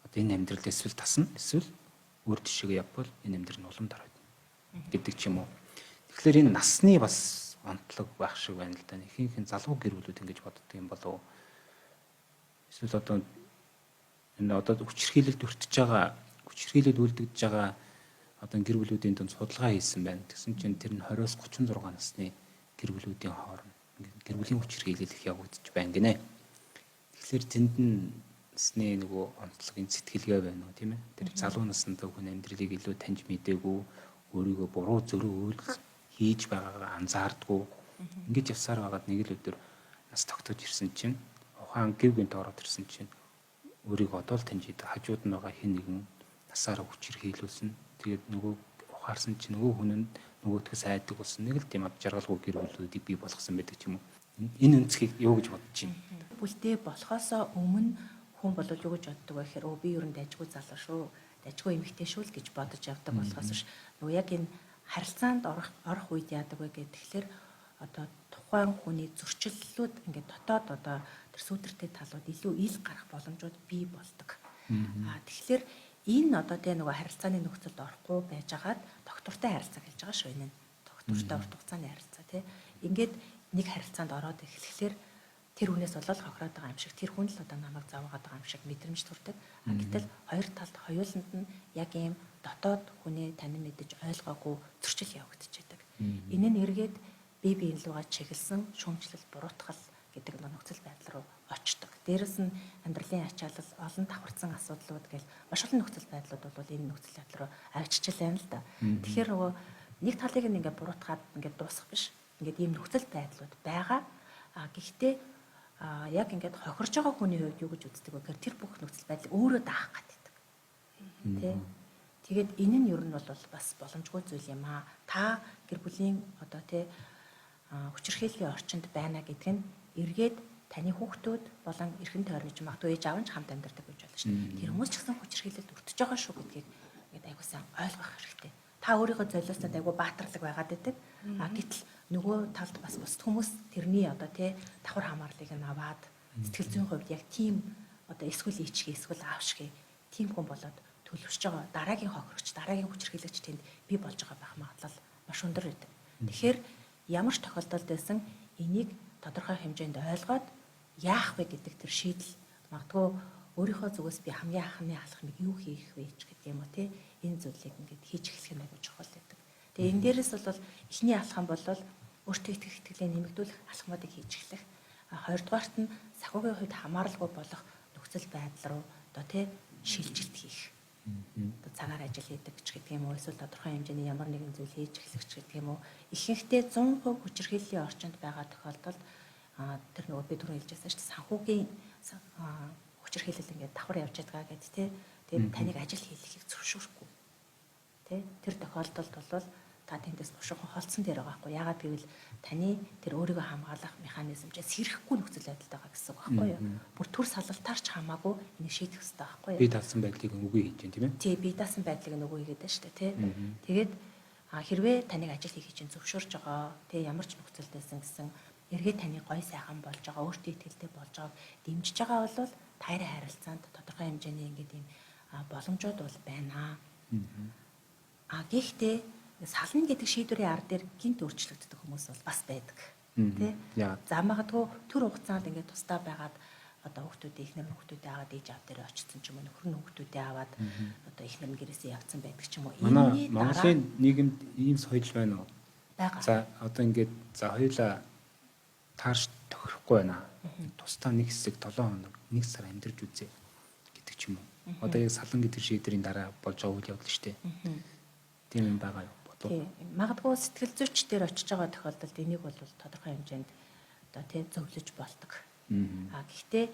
одоо энэ амьдрал эсвэл тасна эсвэл өөр тишээгээ явбал энэ амьдрал нь улам дарагдана гэдэг ч юм уу. Тэгэхээр энэ насны бас онцлог байх шиг байна л да. Ихэнх нь залуу гэр бүлүүд ингэж боддог юм болов уу? Эсвэл одоо энэ одоо хүчирхийлэлд өртөж байгаа, хүчирхийлэлд үлдэгдэж байгаа одоо гэр бүлүүдийн дунд судалгаа хийсэн байна. Тэгсэн чинь тэр нь 20-оос 36 насны гэр бүлүүдийн хооронд гэр бүлийн хүчирхийлэл их явагдаж байна гинэ. Тэгэхээр тэнд нь насны нөгөө онцлогийн сэтгэлгээ байна уу тийм ээ. Тэр залуу наснд хүн амьдралыг илүү таньж мдээгүй, өөрийгөө буруу зөрүү үйлдэл хийж байгаагаа анзаардгүй. Ингэж явсаар байгаад нэг л өдөр нас тогтож ирсэн чинь ухаан гэв гинт ороод ирсэн чинь өөрийгөө одоо л таньж идэг хажууд нь байгаа хэн нэгэн насаараа хүчирхийлүүлсэн. Тэгээд нөгөө ухаарсан чинь нөгөө хүн нь нөгөөдхөөс айдаг болсон. Нэг л тийм ад жаргалгүй гэр бүлүүдийг бий болгосон байдаг ч юм уу. Энэ өнцгийг юу гэж бодож байна? Бүлтэй болохоосоо өмнө хүн бол юу гэж боддог вэ гэхээр өө би ер нь дайжгүй залуу шүү. Дайжгүй эмэгтэй шүү л гэж бодож явдаг болохоос ш. Нөгөө яг энэ харилцаанд орох үед яадаг вэ гэхээр одоо тухайн хүний зөрчиллүүд ингээд дотоод одоо тэр сүудэртэй талууд илүү ил гарах боломжууд бий болдог. Тэгэхээр энэ одоо тэ нөгөө харилцааны нөхцөлд орохгүй байжгаад доктортой харилцаа гэж байгаа шүү энэ. Доктортой урт хугацааны харилцаа тий. Ингээд нэг харилцаанд ороод эхлэхлээр тэр хүнээс болол хохироод байгаа юм шиг тэр хүн л одоо намайг зовоогоод байгаа юм шиг мэдрэмж төрдөг. А гэтэл хоёр талд хоёуланд нь яг ийм дотоод хүнээ танин мэдэж ойлгоогүй зөрчил явагдчихэдэг. Энэ нь эргээд бие биен лугаа чиглэсэн шүүмжлэл, буруутгал гэдэг нөхцөл байдал руу очдог. Дээрэс нь амьдралын ачаалал, олон давхарцсан асуудлууд гэл маш олон нөхцөл байдлууд бол энэ нөхцөл байдал руу авчирч байна л да. Тэгэхээр нөгөө нэг талыг нь ингээд буруутгаад ингээд дуусах биш. Ингээд ийм нөхцөл байдлууд байгаа. А гэхдээ яг ингээд хохирж байгаа хүний хувьд юу гэж үздэг вэ гэхээр тэр бүх нөхцөл байдлыг өөрөө даах гэдэг. Тэ? Тэгээд энэ нь ер нь бол бас боломжгүй зүйл юм аа. Та гэр бүлийн одоо тэ хүчирхийллийн орчинд байна гэдг нь эргээд таны хүүхдүүд болон эрхэн тойрны ч магадгүй ээж аав нь ч хамт амьдардаг гэж болно шүү дээ. Тэр хүмүүс ч гэсэн хүчирхийлэлд өртөж байгаа шүү гэдгийг ингээд айгуу сайн ойлгох хэрэгтэй. Та өөрийгөө золиоснод айгуу баатарлаг байгаад байдаг. А гэтэл нөгөө талд бас бусд хүмүүс тэрний одоо тий давхар хамаарлыг нь аваад сэтгэл зүйн хувьд яг тийм одоо эсвэл ичгээ эсвэл аавшгэ тийм хүн болоод төлөвшөж байгаа дараагийн хохирогч, дараагийн хүчирхийлэгч тэнд бий болж байгаа байх магадлал маш өндөр байдаг. Тэгэхээр ямар ч тохиолдолд байсан энийг тодорхой хэмжээнд ойлгоод яах вэ гэдэг тэр шийдэл магадгүй өөрийнхөө зүгээс би хамгийн анхны алхмыг юу хийх вэ ч гэдэг юм уу те энэ зүйлийг ингээд хийж эхлэх нь айгүй чухал байдаг. Тэгээ энэ дээрээс бол эхний алхам бол өөртөө итгэх итгэлээ нэмэгдүүлэх алхмуудыг хийж эхлэх. А хоёрдугаарт нь санхүүгийн хувьд хамааралгүй болох нөхцөл байдал руу одоо те шилжилт хийх. Одоо цагаар ажил хийдэг ч гэдэг юм уу эсвэл тодорхой хэмжээний ямар нэгэн зүйл хийж эхлэх ч гэдэг юм уу. Ихэнхдээ 100% хүчирхийллийн орчинд байгаа тохиолдолд тэр нөгөө би түрүү хэлжсэн шүү дээ санхүүгийн хүчирхийлэл ингээд давхар явж байгаа гэдэг тий. Тэгээд таныг ажил хийлгэхийг зөвшөөрөхгүй. Тэ тэр тохиолдолд бол та тэндээс бушуухан холцсон дээр байгаа байхгүй. Яагаад гэвэл таны тэр өөрийгөө хамгаалах механизм чинь сэрэхгүй нөхцөл байдалд байгаа гэсэн үг байхгүй юу? Бүр төр салалтаар ч хамаагүй энийг шийдэх хэрэгтэй байхгүй юу? Бие даасан байдлыг үгүй хийж чинь тийм ээ. Тий, бие даасан байдлыг нь үгүй хийгээд байна шүү дээ, тий. Тэгээд хэрвээ таныг ажил хийхийг чинь зөвшөөрж байгаа, тий ямар ч нөхцөлд байсан гэсэн эргээд таны гой сайхан болж байгаа, өөртөө итгэлтэй болж байгааг дэмжиж байгаа бол таарай харилцаанд тодорхой хэмжээний ингээд ийм боломжууд бол байна. А гэхдээ сална гэдэг шийдвэрийн ар дээр гинт өөрчлөгддөг хүмүүс бол бас байдаг. Тэ? За магадгүй төр хугацаанд ингээд тусдаа байгаад одоо хүүхдүүдээ эхнэр хүүхдүүдээ аваад ээж аав дээр очсон ч юм уу нөхөр нь хүүхдүүдээ аваад одоо эхнэр нь гэрээсээ явцсан байдаг ч юм уу. Манай Монголын нийгэмд ийм соёл байна уу? Байгаа. За одоо ингээд за хоёулаа таарч тохирохгүй байна. Тусдаа нэг хэсэг 7 хоног, 1 сар амьдарч үзье гэдэг ч юм уу. Одоо яг салан гэдэг шийдвэрийн дараа болж байгаа үйл явдал шүү дээ. Тийм юм байгаа юу? Бодов. Тий. Магадгүй сэтгэл зүйч дээр очиж байгаа тохиолдолд энийг бол тодорхой хэмжээнд одоо тий зөвлөж болдог. А гэхдээ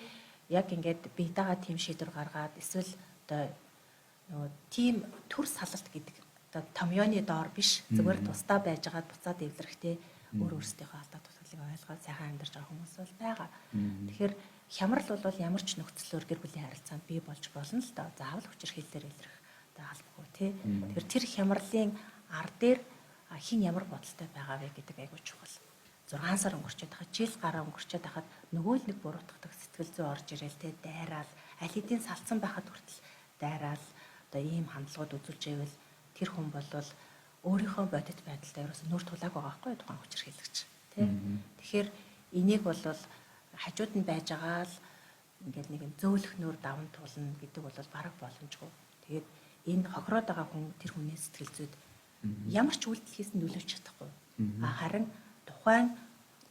яг ингээд бие дагаа тийм шийдвэр гаргаад эсвэл одоо нөгөө тийм төр салалт гэдэг одоо томьёоны доор биш, зүгээр тусдаа байж байгаад буцаад эвлэрэхтэй өөр өөрсдийнхөө алдаа дутагдлыг ойлгоод сайхан амьдарч байгаа хүмүүс бол байгаа. Тэгэхээр хямрал бол ямар ч нөхцлөөр гэр бүлийн харилцаанд бий болж болно л доо. Заавал хүчирхийллээр илрэх одоо албагүй тий. Тэгэхээр тэр хямралын ар дээр хин ямар бодолтой байгаа вэ гэдэг айгүй чухал. 6 сар өнгөрчөөд хахад, жил гараа өнгөрчөөд хахад нөгөө л нэг буруутгадаг сэтгэл зүй орж ирээл те, дайраал аль хэдийн салцсан байхад хүртэл дайраал одоо ийм хандлагууд үзүүлж байвал тэр хүн болвол өөрийнхөө бодит байдалтай ерөөсөө нүүр тулааг байгаа байхгүй тухайн хүчирхийлэгч тий. Тэгэхээр энийг бол хажууд нь байж байгаа л ингээд нэг юм зөөлөх нүүр даван тулна гэдэг бол бараг боломжгүй. Тэгээд энэ хохироод байгаа хүн тэр хүний сэтгэл зүйд ямар ч үйлдэл хийсэн нөлөөлж чадахгүй. А харин тухайн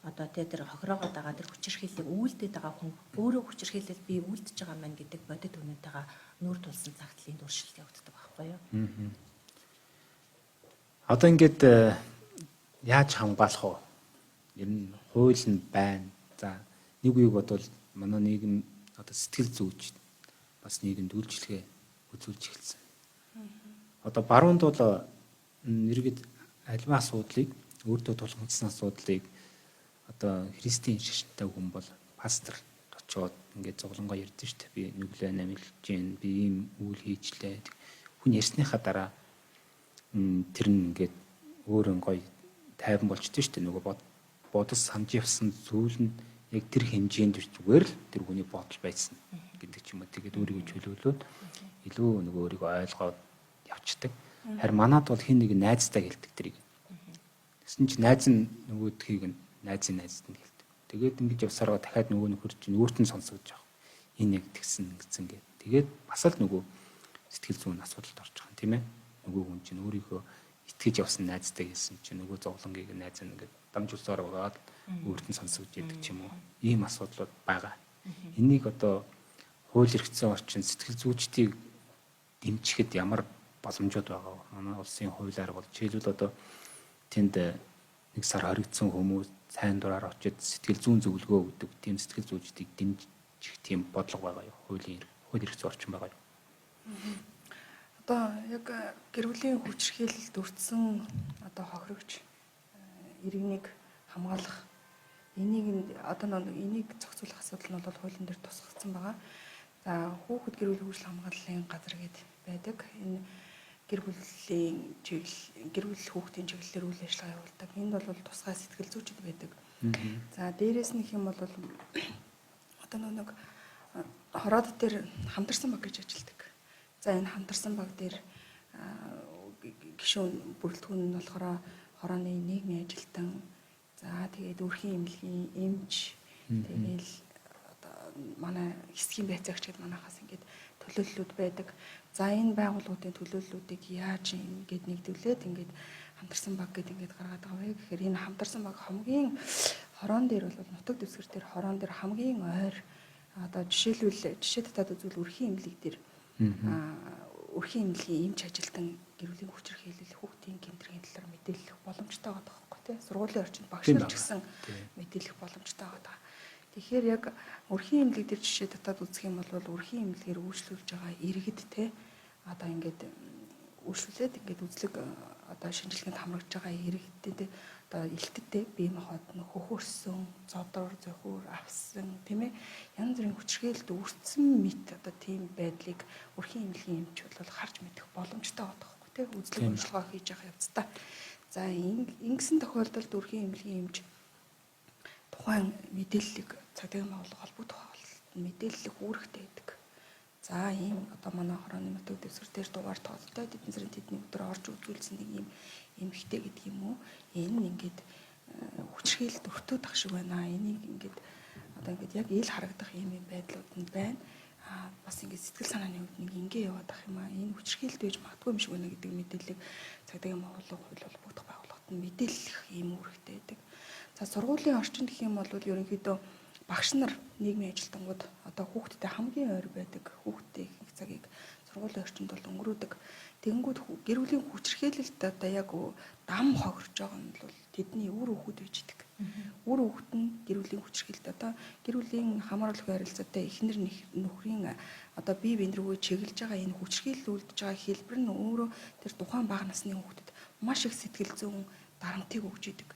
одоо тэ тэр хохироогоод байгаа тэр хүчирхийллийг үйлдээд байгаа хүн өөрөө хүчирхийлэл би үйлдэж байгаа мэн гэдэг бодит үнэнтэйгээ нүүр тулсан цагт л энд өөрчлөлт явагддаг байхгүй юу? Одоо ингээд яаж хамгаалах вэ? Ер нь хууль нь байна. За, нэг үеиг бодвол манай нийгэм одоо сэтгэл зүйч бас нийгэмд үйлчлэгээ үзүүлж эхэлсэн. Одоо баруунд бол иргэд альва асуудлыг, өөртөө тулгамдсан асуудлыг одоо христийн шашинтай хүн бол пастор очиод ингээд зовлонгоо ярьдэн шүү дээ. Би нүглээ намилж гин, би ийм үйл хийжлээ. Хүн ярьсныхаа дараа тэр нь ингээд өөр гоё тайван болчихдээ шүү дээ. Нөгөө бодол санаж явсан зүйл нь яг тэр хэмжээнд зүгээр л тэр хүний бодол байсан гэдэг ч юм уу. Тэгээд өөрийгөө чөлөөлөөд илүү нөгөө өөрийгөө ойлгоод явцдаг. Харин манад бол хин нэг найзтай хэлдэг тэрийг. Тэгсэн чинь найз нь нөгөөдхийг нь найзын найзд нь хэлдэг. Тэгээд ингэж явсараа дахиад нөгөө нөхөр чинь өөрт нь сонсогдож байгаа. Энэ яг тэгсэн гэсэн гээд. Тэгээд бас л нөгөө сэтгэл зүйн асуудалд орж байгаа юм, тийм ээ. Нөгөө хүн чинь өөрийгөө итгэж явсан найзтай хэлсэн чинь нөгөө зовлонгийг найз нь ингээд дамжуулсаар байгаад өөрт нь сонсогдож идэг ч юм уу. Ийм асуудлууд байгаа. Энийг одоо хууль эрх зүйн орчин сэтгэл зүйчдийг дэмжихэд ямар боломжууд байгаа вэ? Манай улсын хуулиар бол жишээлбэл одоо тэнд нэг сар хоригдсон хүмүүс сайн дураар очиж сэтгэл зүйн зөвлөгөө өгдөг тийм сэтгэл зүйчдийг дэмжих тийм бодлого байгаа юу? Хуулийн хууль эрх зүйн орчин байгаа юу? Одоо яг гэр бүлийн хүчирхийлэлд өртсөн одоо хохирогч иргэнийг хамгаалах энийг одоо энийг зохицуулах асуудал нь бол хуулийн дээр тусгагдсан байгаа. За, хүүхэд гэр бүлийн хөгжил хамгааллын газар гээд байдаг. Энэ гэр бүлийн чиглэл, гэр бүл хүүхдийн чиглэлээр үйл ажиллагаа явуулдаг. Энд бол тусгай сэтгэл зүйчд байдаг. За, дээрээс нь хэм бол одоо нэг хороод дээр хамтарсан баг гэж ажилладаг. За, энэ хамтарсан баг дээр гишүүн бүрэлдэхүүн нь болохоор хорооны нийгмийн ажилтан, за тэгээд өрхийн эмнэлгийн эмч, тэгээл одоо манай хэсгийн байцаагч гэдэг манайхаас ингээд төлөөллүүд байдаг. За, энэ байгууллагуудын төлөөллүүдийг яаж ингээд нэгдүүлээд ингээд хамтарсан баг гэдэг ингээд гаргаад байгаа вэ гэхээр энэ хамтарсан баг хамгийн хороон дээр бол нутаг дэвсгэр дээр хороон дээр хамгийн ойр одоо жишээлбэл жишээ татаад үзвэл өрхийн эмнэлэг дээр өрхийн эмнэлгийн эмч ажилтан гэр бүлийн хүчирхийлэл, хүүхдийн гэмтэргийн талаар мэдээлэх боломжтой байгаа байхгүй тий. Сургуулийн орчинд багш нар ч гэсэн мэдээлэх боломжтой байгаа. Тэгэхээр яг өрхийн эмнэлэг дээр жишээ татаад үзэх юм бол өрхийн эмнэлгээр үйлчлүүлж байгаа иргэд те одоо ингээд үйлчлүүлээд ингээд үзлэг одоо шинжилгээнд хамрагдж байгаа иргэдтэй те одоо элтэттэй бие махбод нь хөхөрсөн, зодор, зөхөр авсан тийм ээ янз бүрийн хүчирхийлэлд өртсөн мэт одоо тийм байдлыг өрхийн эмнэлгийн эмч бол харж мэдэх боломжтой байгаа байхгүй тий үзлэг уншилгаа хийж явах явцдаа. За, ингэсэн тохиолдолд өрхийн эмнэлгийн эмч тухайн мэдээллийг цагдаагийн байгууллага холбогдох байгууллагад мэдээллэх үүрэгтэй байдаг. За, ийм одоо манай хорооны нутаг дэвсгэр дээр дугаар тоолтой тэдэн сарын тэдний өдөр орж үзүүлсэн нэг ийм эмэгтэй гэдэг юм уу. Энэ нь ингээд хүчирхийлэлд өртөөд ах шиг байна. Энийг ингээд одоо ингээд яг ил харагдах ийм юм байдлууд нь байна. Аа, бас ингээд сэтгэл санааны хувьд нэг ингээ яваад ах юм аа. Энэ хүчирхийлэлт байж магадгүй юм шиг байна гэдэг мэдээллийг цагдаагийн байгууллага хууль холбогдох байгууллагад нь мэдээлэх ийм үүрэгтэй байдаг. За, сургуулийн орчинд гэх юм бол ерөнхийдөө багш нар, нийгмийн ажилтнууд одоо хүүхдтэй хамгийн ойр байдаг. Хүүхдтэй ихэнх цагийг сургуулийн орчинд бол өнгөрөөдөг. Тэгэнгүүт гэр бүлийн хүчирхийлэлд одоо яг дам хогорж байгаа нь бол тэдний үр хүүхэд байж идэг. Үр хүүхэд нь гэр бүлийн хүчирхийлэлд одоо гэр бүлийн хамааруулах харилцаатай эхнэр нөхрийн одоо бие биен рүүгээ чиглэж байгаа энэ хүчирхийлэл үлдэж байгаа хэлбэр нь өөрөө тэр тухайн бага насны хүүхдэд маш их сэтгэл зүйн дарамтыг өгч идэг.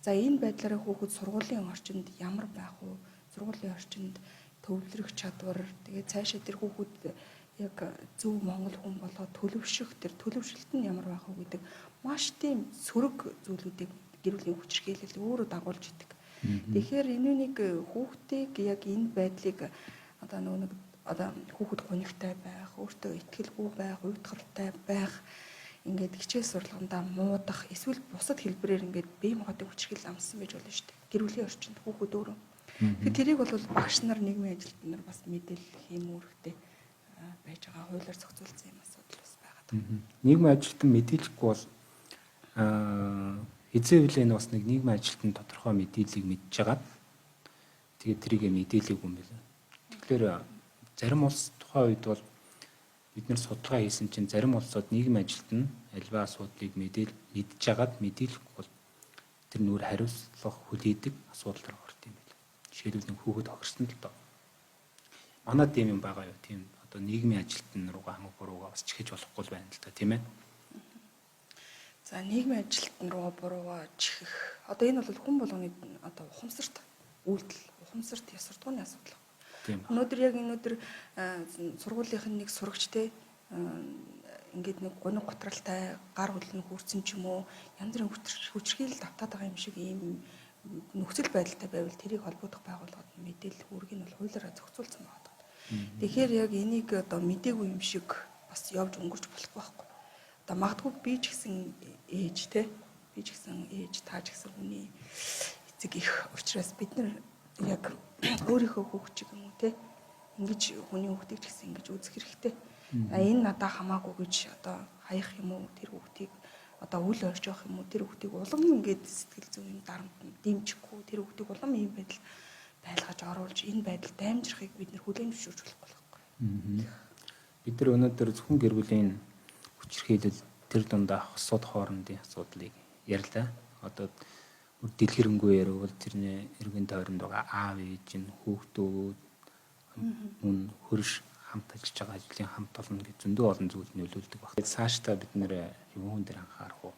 За энэ байдлаараа хүүхэд сургуулийн орчинд ямар байх вэ? Сургуулийн орчинд төвлөрөх чадвар, тэгээ цаашаа тэр хүүхэд яг зөв монгол хүн болоод төлөвшөх тэр төлөвшөлт нь ямар байх вэ гэдэг маш тийм сөрөг зүйлүүдийг гэр бүлийн хүчирхийлэл өөрөө дагуулж идэг. Тэгэхээр энэ нэг хүүхдийг яг энэ байдлыг одоо нөгөө нэг одоо хүүхэд гунигтай байх, өөртөө итгэлгүй байх, уйтгартай байх, ингээд хичээл сурлагандаа муудах, эсвэл бусад хэлбэрээр ингээд бие махбодын хүчирхийлэл амссан байж болно шүү дээ. Гэр бүлийн орчинд хүүхэд өөрөө. Тэгэхээр тэрийг бол багш нар, нийгмийн ажилтнууд нар бас мэдээлэл хийм үүрэгтэй байж байгаа, хуулиар зохицуулсан юм асуудал бас байгаа. Нийгмийн ажилтан мэдээлэхгүй бол хэзээ үйл энэ бас нэг нийгмийн ажилтан тодорхой мэдээллийг мэдж байгаа. Тэгээд тэрийг мэдээлээгүй юм байна. Тэгэхээр зарим улс тухайн үед бол бид нэр судалгаа хийсэн чинь зарим улсууд нийгмийн ажилтан альва асуудлыг мэдж байгаад мэдээлэхгүй бол тэр нүүр хариуцлага хүлээдэг асуудал руу орд юм байна. Жишээлбэл нэг хүүхэд хохирсон л доо. Манай тийм юм байгаа юу? Тийм одоо нийгмийн ажилтан руугаа хамаг буруугаа бас чихэж болохгүй л байна л да, тийм ээ. За нийгмийн ажилтан руугаа буруугаа чихэх. Одоо энэ бол хүн болгоны одоо ухамсарт үйлдэл, ухамсарт ёс суртахууны асуудал. Өнөөдөр яг өнөөдөр сургуулийнх нь нэг сурагч те ингээд нэг гуниг гутралтай гар хөлн хүрсэн ч юм уу, янз бүрийн хүчирхийлэл давтаад байгаа юм шиг ийм нөхцөл байдалтай байвал тэрийг холбогдох байгууллагад мэдээлэл үүрэг нь бол хуулиараа зохицуулсан байгаа. Тэгэхээр яг энийг одоо мдээгүй юм шиг бас явж өнгөрч болохгүй байхгүй. Одоо магадгүй би ч гэсэн ээж те, би ч гэсэн ээж, та ч гэсэн хүний эцэг их учраас бид нар яг өөрийнхөө хүүхд юм уу те, ингэж хүний хүүхдийг ч гэсэн ингэж үзэх хэрэгтэй. Энэ надаа хамаагүй гэж одоо хаях юм уу, тэр хүүхдийг одоо үл ойрч явах юм уу, тэр хүүхдийг улам ингээд сэтгэл зүйн юм дарамт дэмжихгүй, тэр хүүхдийг улам ийм байдал байлгаж оруулж энэ байдалд амжирхыг бид нэр хүлээн зөвшөөрч болохгүй байхгүй. Бид нар өнөөдөр зөвхөн гэр бүлийн хүчирхийлэл тэр дундаа хосууд хоорондын асуудлыг ярьлаа. Одоо бүр дэлгэрэнгүй яриул тэрний эргэн тойронд байгаа аав ээж нь, хүүхдүүд, мөн хөрш хамт ажиллаж байгаа ажлын хамт олон гэж зөндөө олон зүйл нөлөөлдөг баг. Цаашдаа бид нэр юун дээр анхаарах уу?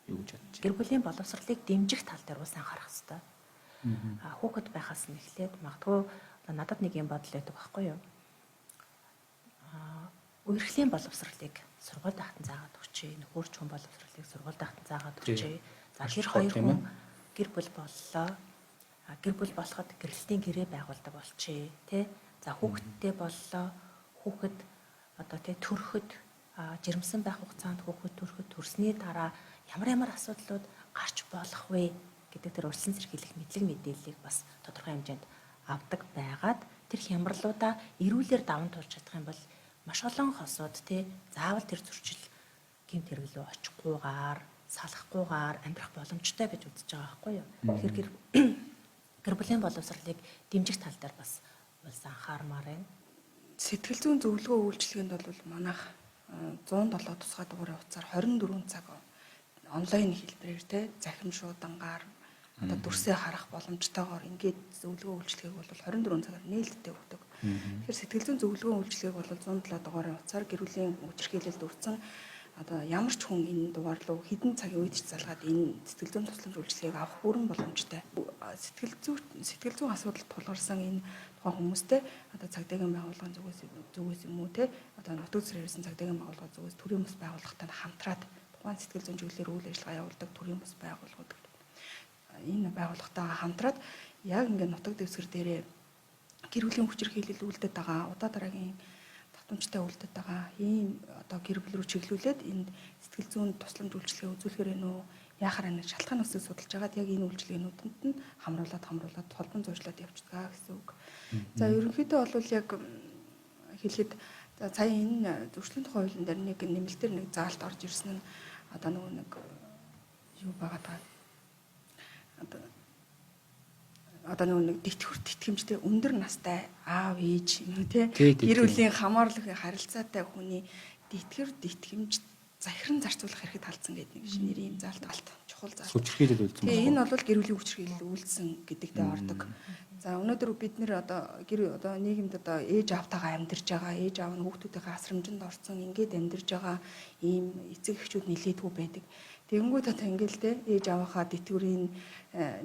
Юу гэж бодож байна? Гэр бүлийн боловсролыг дэмжих тал дээр ус анхаарах хэрэгтэй. Хүүхэд байхаас нь эхлээд магадгүй надад нэг юм бодол байдаг байхгүй юу? Үерхлийн боловсролыг сургууль дахтан заагаад өгчээ, нөхөрч хүн боловсролыг сургууль дахтан заагаад өгчээ. За тэр хоёр хүн гэр бүл боллоо. Гэр бүл болоход гэрэлтийн гэрээ байгуулдаг болчихъя, тэ? За хүүхэдтэй боллоо. Хүүхэд одоо тэ төрөхөд жирэмсэн байх хугацаанд хүүхэд төрөхөд төрсний дараа ямар асуудлууд гарч болох вэ гэдэг тэр урьдчилан сэргийлэх мэдлэг мэдээллийг бас тодорхой хэмжээнд авдаг байгаад тэр хямралуудаа эрүүлэр даван туулж чадах юм бол маш олон хосууд те заавал тэр зөрчил гэмт хэрэг рүү очихгүйгээр салахгүйгээр амьдрах боломжтой гэж үзэж байгаа байхгүй юу. Тэгэхээр гэр бүлийн боловсролыг дэмжих тал дээр бас улс анхаармаар байна. Сэтгэл зүйн зөвлөгөө үйлчилгээнд бол манайх 107 тусгай дугаарын утсаар 24 цаг онлайн хэлбэрээр те захим шуудангаар одоо дүрсээ харах боломжтойгоор ингээд зөвлөгөө үйлчилгээг бол 24 цагаар нээлттэй өгдөг. Тэгэхээр сэтгэл зүйн зөвлөгөө үйлчилгээг бол 107 дугаарын утсаар гэр бүлийн хүчирхийлэлд өртсөн одоо ямар ч хүн энэ дугаар руу хэдэн цагийн үед ч залгаад энэ сэтгэл зүйн тусламж үйлчилгээг авах бүрэн боломжтой. Сэтгэл зүйн асуудал тулгарсан энэ тухайн хүмүүстэй одоо цагдаагийн байгууллагын зүгээс юм уу те одоо нутаг дэвсгэрийн цагдаагийн байгууллага зүгээс төрийн бас байгууллагатай хамтраад тухайн сэтгэл зүйн чиглэлээр үйл ажиллагаа явуулдаг төрийн бас байгууллагууд энэ байгууллагатайгаа хамтраад яг ингээд нутаг дэвсгэр дээрээ гэр бүлийн хүчирхийлэл үлдээд байгаа, удаа дараагийн татамжтай үлдээд байгаа ийм одоо гэр бүл рүү чиглүүлээд энд сэтгэл зүйн тусламж үйлчилгээ үзүүлэхээр энэ үү яахаар энэ шалтгаан үсгийг судалж агаад яг энэ үйлчилгээнүүдэнд нь хамруулад холбон зуршлаад явчихдаг гэсэн үг. За ерөнхийдөө бол яг хэлэхэд сая энэ зөрчлийн тухай хуулийн дээр нэг нэмэлтээр нэг заалт орж ирсэн нь одоо нөгөө нэг юу байгаа даа. Одоо одоо нэг тэтгэвэр тэтгэмжтэй өндөр настай аав ээж юм те гэр бүлийн хамгаарлах харилцаатай хүний тэтгэвэр тэтгэмж захиран зарцуулах хэрэгт алдсан гэдэг нэг шинээр ийм заалт алт чухал заалт. Хүчирхийлэл үлдсэн. Тэгээ энэ бол гэр бүлийн хүчирхийлэл үлдсэн гэдэгтээ ордог. За өнөөдөр бид нэр одоо гэр одоо нийгэмд одоо ээж аавтайгаа амьдарч байгаа, ээж аав нь хүүхдүүдийнхээ асрамжинд орсон, ингээд амьдарч байгаа ийм эцэг эхчүүд нэлээдгүй байдаг. Тэгэнгүүт одоо ингээл те ээж аавынхаа тэтгэврийн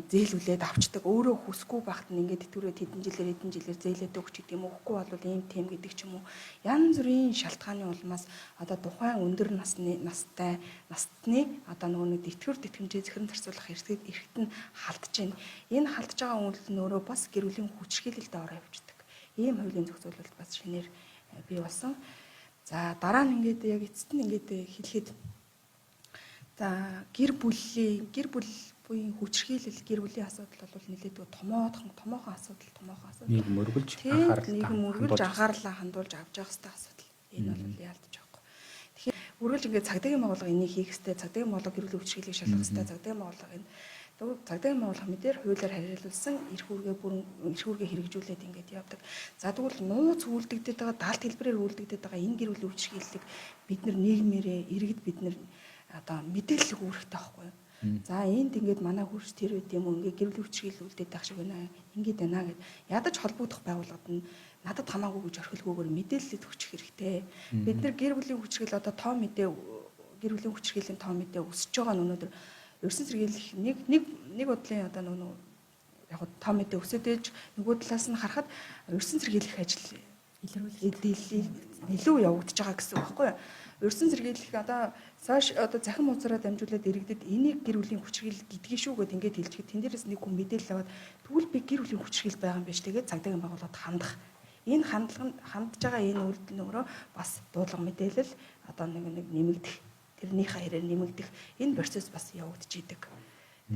зээлүүлээд авчдаг. Өөрөө хүсэхгүй байхад нь ингээд тэтгэврээ тэдэн жилээр зээлээд өгч гэдэг юм уу. Үгүй бол ийм тэм гэдэг ч юм уу. Янз бүрийн шалтгааны улмаас одоо тухайн өндөр насны настай настны одоо нөгөө нэг тэтгэвэр тэтгэмжээ зэхрэн зарцуулах эрхт нь халдж байна. Энэ халдж байгаа үйлдэл нь өөрөө бас гэр бүлийн хүчирхийлэлд ороо явждаг. Ийм хуулийн зохицуулалт бас шинээр бий болсон. За дараа нь ингээд яг эцэст нь ингээд хэлэхэд за гэр бүлийн гэр бүл буян хүчирхийлэл гэр бүлийн асуудал бол нэлээдгүй томоохон асуудал. Нийгэм өргөлж анхаарлаа хандуулж авч явах хэрэгтэй асуудал. Энэ бол яалтж байхгүй. Тэгэхээр үргэлж ингээд цагдаагийн байгууллага энийг хийх хэрэгтэй, цагдаагийн байгууллага гэр бүлийн хүчирхийллийг шалгах хэрэгтэй, цагдаагийн байгууллага энэ цагдаагийн байгууллага мэдээр хуулиар харьяалуулсан эрх үүргээ бүрэн эрх үүргээ хэрэгжүүлээд ингээд явдаг. За тэгвэл нууц үйлдэгдээд байгаа, даалт хэлбэрээр үйлдэгдээд байгаа энэ гэр бүлийн хүчирхийллийг бид нар нийгмээрээ иргэд бид нар одоо мэдээлэл үүрэгтэй байхгүй юу? За энд ингээд манай хөрш тэр үед юм уу ингээд гэр бүлийн хүчирхийлэл үлдээд байх шиг байна. Ингээд байна гэд ядаж холбогдох байгууллагад нь надад хамаагүй гэж орхилгүйгээр мэдээлэл өгчих хэрэгтэй. Бид нар гэр бүлийн хүчирхийлэл одоо тоо мэдээ гэр бүлийн хүчирхийллийн тоо мэдээ өсөж байгаа нь өнөөдөр ерсэн сэргийлэх нэг бодлын одоо нөгөө яг тоо мэдээ өсөд ээж нөгөө талаас нь харахад ерсэн сэргийлэх ажил илүү явагдаж байгаа гэсэн үг байхгүй юу? Урьдчилан сэргийлэх одоо цааш одоо захин хуудсараа дамжуулаад иргэдэд энийг гэр бүлийн хүчирхийлэл гэдгийг шүү гэд ингээд хэлчихээд тэн дээрээс нэг хүн мэдээлэл аваад тэгвэл би гэр бүлийн хүчирхийлэл байгаа юм биш тэгээд цагдаагийн байгууллагад хандах. Энэ хандлага нь хандж байгаа энэ үйлдэл нь өөрөө бас дуудлага мэдээлэл одоо нэг нэмэгдэх тэрнийхээ хэрээр нэмэгдэх энэ процесс бас явагдаж идэг.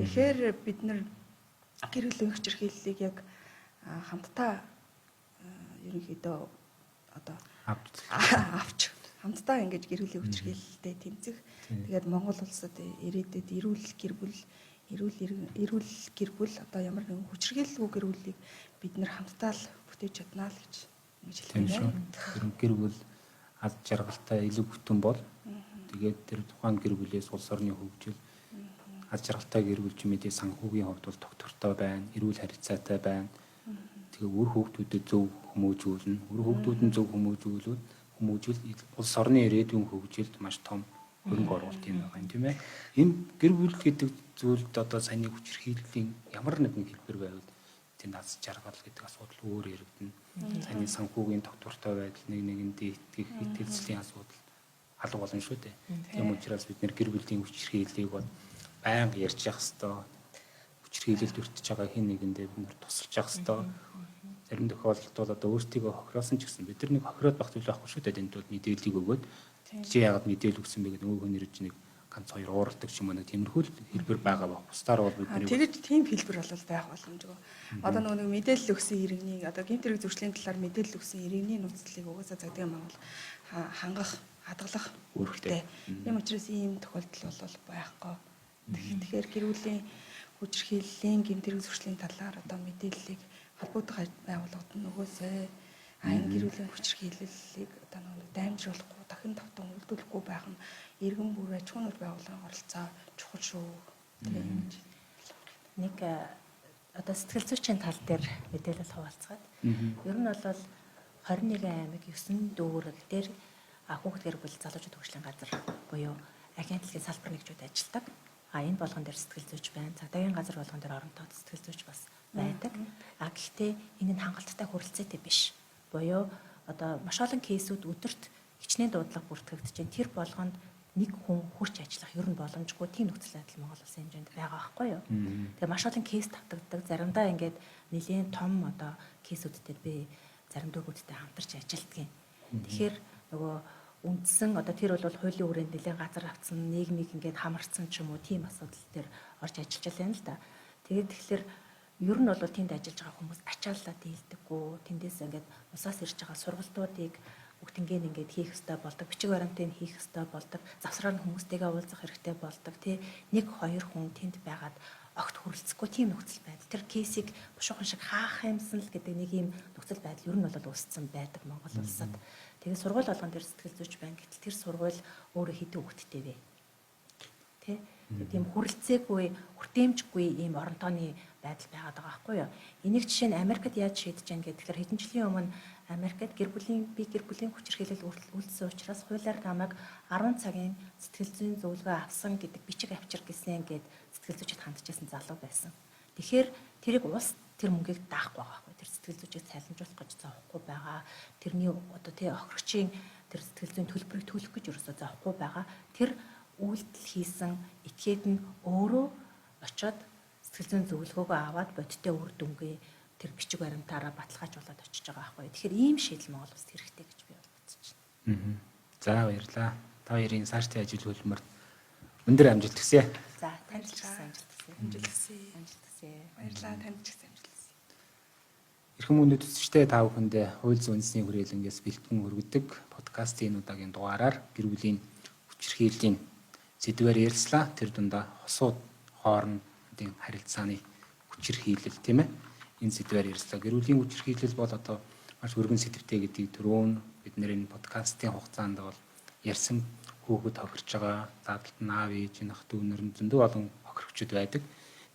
Тэгэхээр бид нар гэр бүлийн хүчирхийллийг яг хамтдаа ерөнхийдөө одоо авч хамтдаа ингэж гэр бүлийн хүчирхийлэлтэй тэмцэх. Тэгээд Монгол улсад ирээдүйд эрүүл гэр бүл, эрүүл гэр бүл одоо ямар нэгэн хүчирхийлэлгүй гэр бүлийг бид нэр хамтдаа л бүтээж чаднаа л гэж ингэж хэлэх юм байна. Гэр бүл аз жаргалтай илүү бүтэн бол тэгээд тэр тухайн гэр бүлээс улс орны хөгжил аз жаргалтай гэр бүл ч мэдээ санхүүгийн хувьд бол тогтвортой байна, эрүүл харилцаатай байна. Тэгээ үр хүүхдүүдэд зөв хүмүүжүүлнэ. Үр хүүхдүүд нь зөв хүмүүжүүлвэл улс орны ирээдүйн хөгжилд маш том хөрөнгө оруулалт юм байгаа юм тийм ээ. Энэ гэр бүл гэдэг зүйлд одоо саяны хүчирхийллийн ямар нэгэн хэлбэр байвал тэнд аз жаргал гэдэг асуудал өөр яригдана. Саяны санхүүгийн тогтвортой байдал, нэг нэгэндээ итгэх, итгэлцлийн асуудал алга болно шүү дээ. Тийм учраас бид нэр гэр бүлийн хүчирхийллийг бол байнга ярьж явах ёстой. Хүчирхийлэлд өртөж байгаа хэн нэгэндээ бид нэр тусалж явах ёстой. Зарим тохиолдолд бол одоо өөртөө хохироосон ч гэсэн бид нар нэг хохироод байх зүйл байхгүй шүү дээ. Тэнд бол мэдээллийг өгөөд чи яагаад мэдээлэл өгсөн бэ гэдэг нөгөө хүн ирж нэг ганц хоёр ууралдаг ч юм уу нэг тиймэрхүү хэлбэр байгаа баг. Бусдаар бол бид нар тэгэж тийм хэлбэр бол байх боломжгүй. Одоо нөгөө нэг мэдээлэл өгсөн иргэнийг одоо гэмт хэрэг зөрчлийн талаар мэдээлэл өгсөн иргэний нууцлалыг угаасаа цагдаагийн байгууллага хангах, хадгалах үүрэгтэй. Тийм учраас ийм тохиолдол бол байхгүй. Тэгэхээр гэр бүлийн хүчирхийллийн гэмт хэрэг зөрчлийн талаар одоо мэдээллийг холбогдох байгууллагад нь нөгөөсөө энэ гэр бүлийн хүчирхийллийг одоо нэг даймжруулахгүй, дахин давтан үйлдүүлэхгүй байх нь иргэн бүр аж ахуйн байгууллагын оролцоо чухал шүү. Тийм. Нэг одоо сэтгэл зүйчийн тал дээр мэдээлэл хуваалцгаад ер нь бол 21 аймаг 9 дүүрэг дээр хүүхэд гэр бүл залуучууд хөгжлийн газар буюу агентлагийн салбар нэгжүүд ажилладаг. А энэ болгон дээр сэтгэл зүйч байна. Цагдаагийн газар болгон дээр оронтоод сэтгэл зүйч бас байдаг. А гэхдээ энэ нь хангалттай хүрэлцээтэй биш. Буюу одоо маш олон кейсүүд өдөрт хичнээн дуудлага бүртгэгдэж байна. Тэр болгонд нэг хүн хурц ажиллах ер нь боломжгүй тийм нөхцөл байдал Монгол улсын хэмжээнд байгаа байхгүй юу. Тэгээ маш олон кейс тавтагддаг. Заримдаа ингээд нэлийн том одоо кейсүүдтэй би зарим дүүргүүдтэй хамтарч ажилладаг юм. Тэгэхээр нөгөө үндсэн одоо тэр бол хуулийн хүрээнд нэлээд газар авцсан, нийгмийг ингээд хамарцсан ч юм уу тийм асуудал дээр орж ажиллаж байна л да. Тэгээд тэгэхээр ер нь бол тэнд ажиллаж байгаа хүмүүс ачааллаа дийлдэггүй, тэндээс ингээд усаас ирж байгаа сургалтуудыг бүгднгээ ингээд хийх ёстой болдог, бичиг баримтыг хийх ёстой болдог, завсраар нь хүмүүстэйгээ уулзах хэрэгтэй болдог, тий. Нэг хоёр хүн тэнд байгаад огт хүрэлцэхгүй тийм нөхцөл байдал. Тэр кейсийг бушуухан шиг хаах юмсан л гэдэг нэг юм нөхцөл байдал ер нь бол үүссэн байдаг Монгол улсад. Тэгээ сургууль болгон дээр сэтгэл зүйч байна. Гэтэл тэр сургууль өөрөө хэдэн хүүхэдтэй вэ? Тэ? Тийм хүрэлцээгүй, хүртээмжгүй ийм орон тооны байдал байгаад байгаа байхгүй юу? Энийг жишээ нь Америкт яаж шийдэж яана гэхээр хэдэн жилийн өмнө Америкт гэр бүлийн бие гэр бүлийн хүчирхийлэл үйлдсэн учраас хуулиар намайг 10 цагийн сэтгэл зүйн зөвлөгөө авсан гэдэг бичиг авчир гэсэн ингээд сэтгэл зүйчэд хандчихсан залуу байсан. Тэгэхээр тэрийг улс тэр мөнгийг даахгүй байгаа байхгүй. Тэр сэтгэл зүйчийг цалинжуулах гэж зовхгүй байгаа. Тэрний одоо тий хохирогчийн тэр сэтгэл зүйн төлбөрийг төлөх гэж ерөөсөө зовхгүй байгаа. Тэр үйлдэл хийсэн этгээд нь өөрөө очиод сэтгэл зүйн зөвлөгөөгөө аваад бодиттой үр дүнгээ тэр бичиг баримтаараа баталгаажуулаад очиж байгаа байхгүй. Тэгэхээр ийм шийдэл Монгол улсад хэрэгтэй гэж би бол бодож байна. За баярлалаа. Та хоёрын цаашдын ажил хөдөлмөрт өндөр амжилт хүсье. За танд ч гэсэн амжилт хүсье. Амжилт хүсье. Амжилт хүсье. Баярлалаа. Танд ч гэсэн амжилт хүсье. Эрхэм хүндэт үзэгчдээ та бүхэндээ хууль зүйн үндэсний хүрээлэнгээс бэлтгэн хүргэдэг подкастын энэ удаагийн дугаараар гэр бүлийн хүчирхийллийн сэдвээр ярилцлаа. Тэр дундаа хосууд хоорондын харилцааны хүчирхийлэл тийм ээ. Энэ сэдвээр ярилцлаа. Гэр бүлийн хүчирхийлэл бол одоо маш өргөн сэдвтэй гэдгийг түрүүн бид нэр энэ подкастын хугацаанд бол ярьсан хүүхэд хохирч байгаа, задлалт нь аав ээж, ах дүү нар нь зөндөө олон хохирогчд байдаг.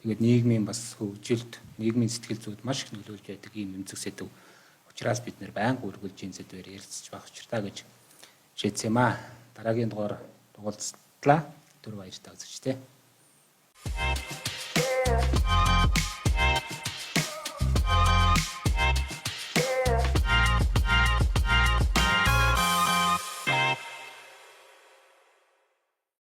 Тэгээд нийгмийн бас хөгжилд, нийгмийн сэтгэл зүйд маш их нөлөөлж байдаг ийм эмзэг сэдв. Учираас бид нэр байнга үргэлж энэ сэдвээр ярилцж байх учиртай гэж шийдсэн юм аа. Дараагийн дугаар уулзлаа. Түр баяртай үзэгчдээ. Yeah.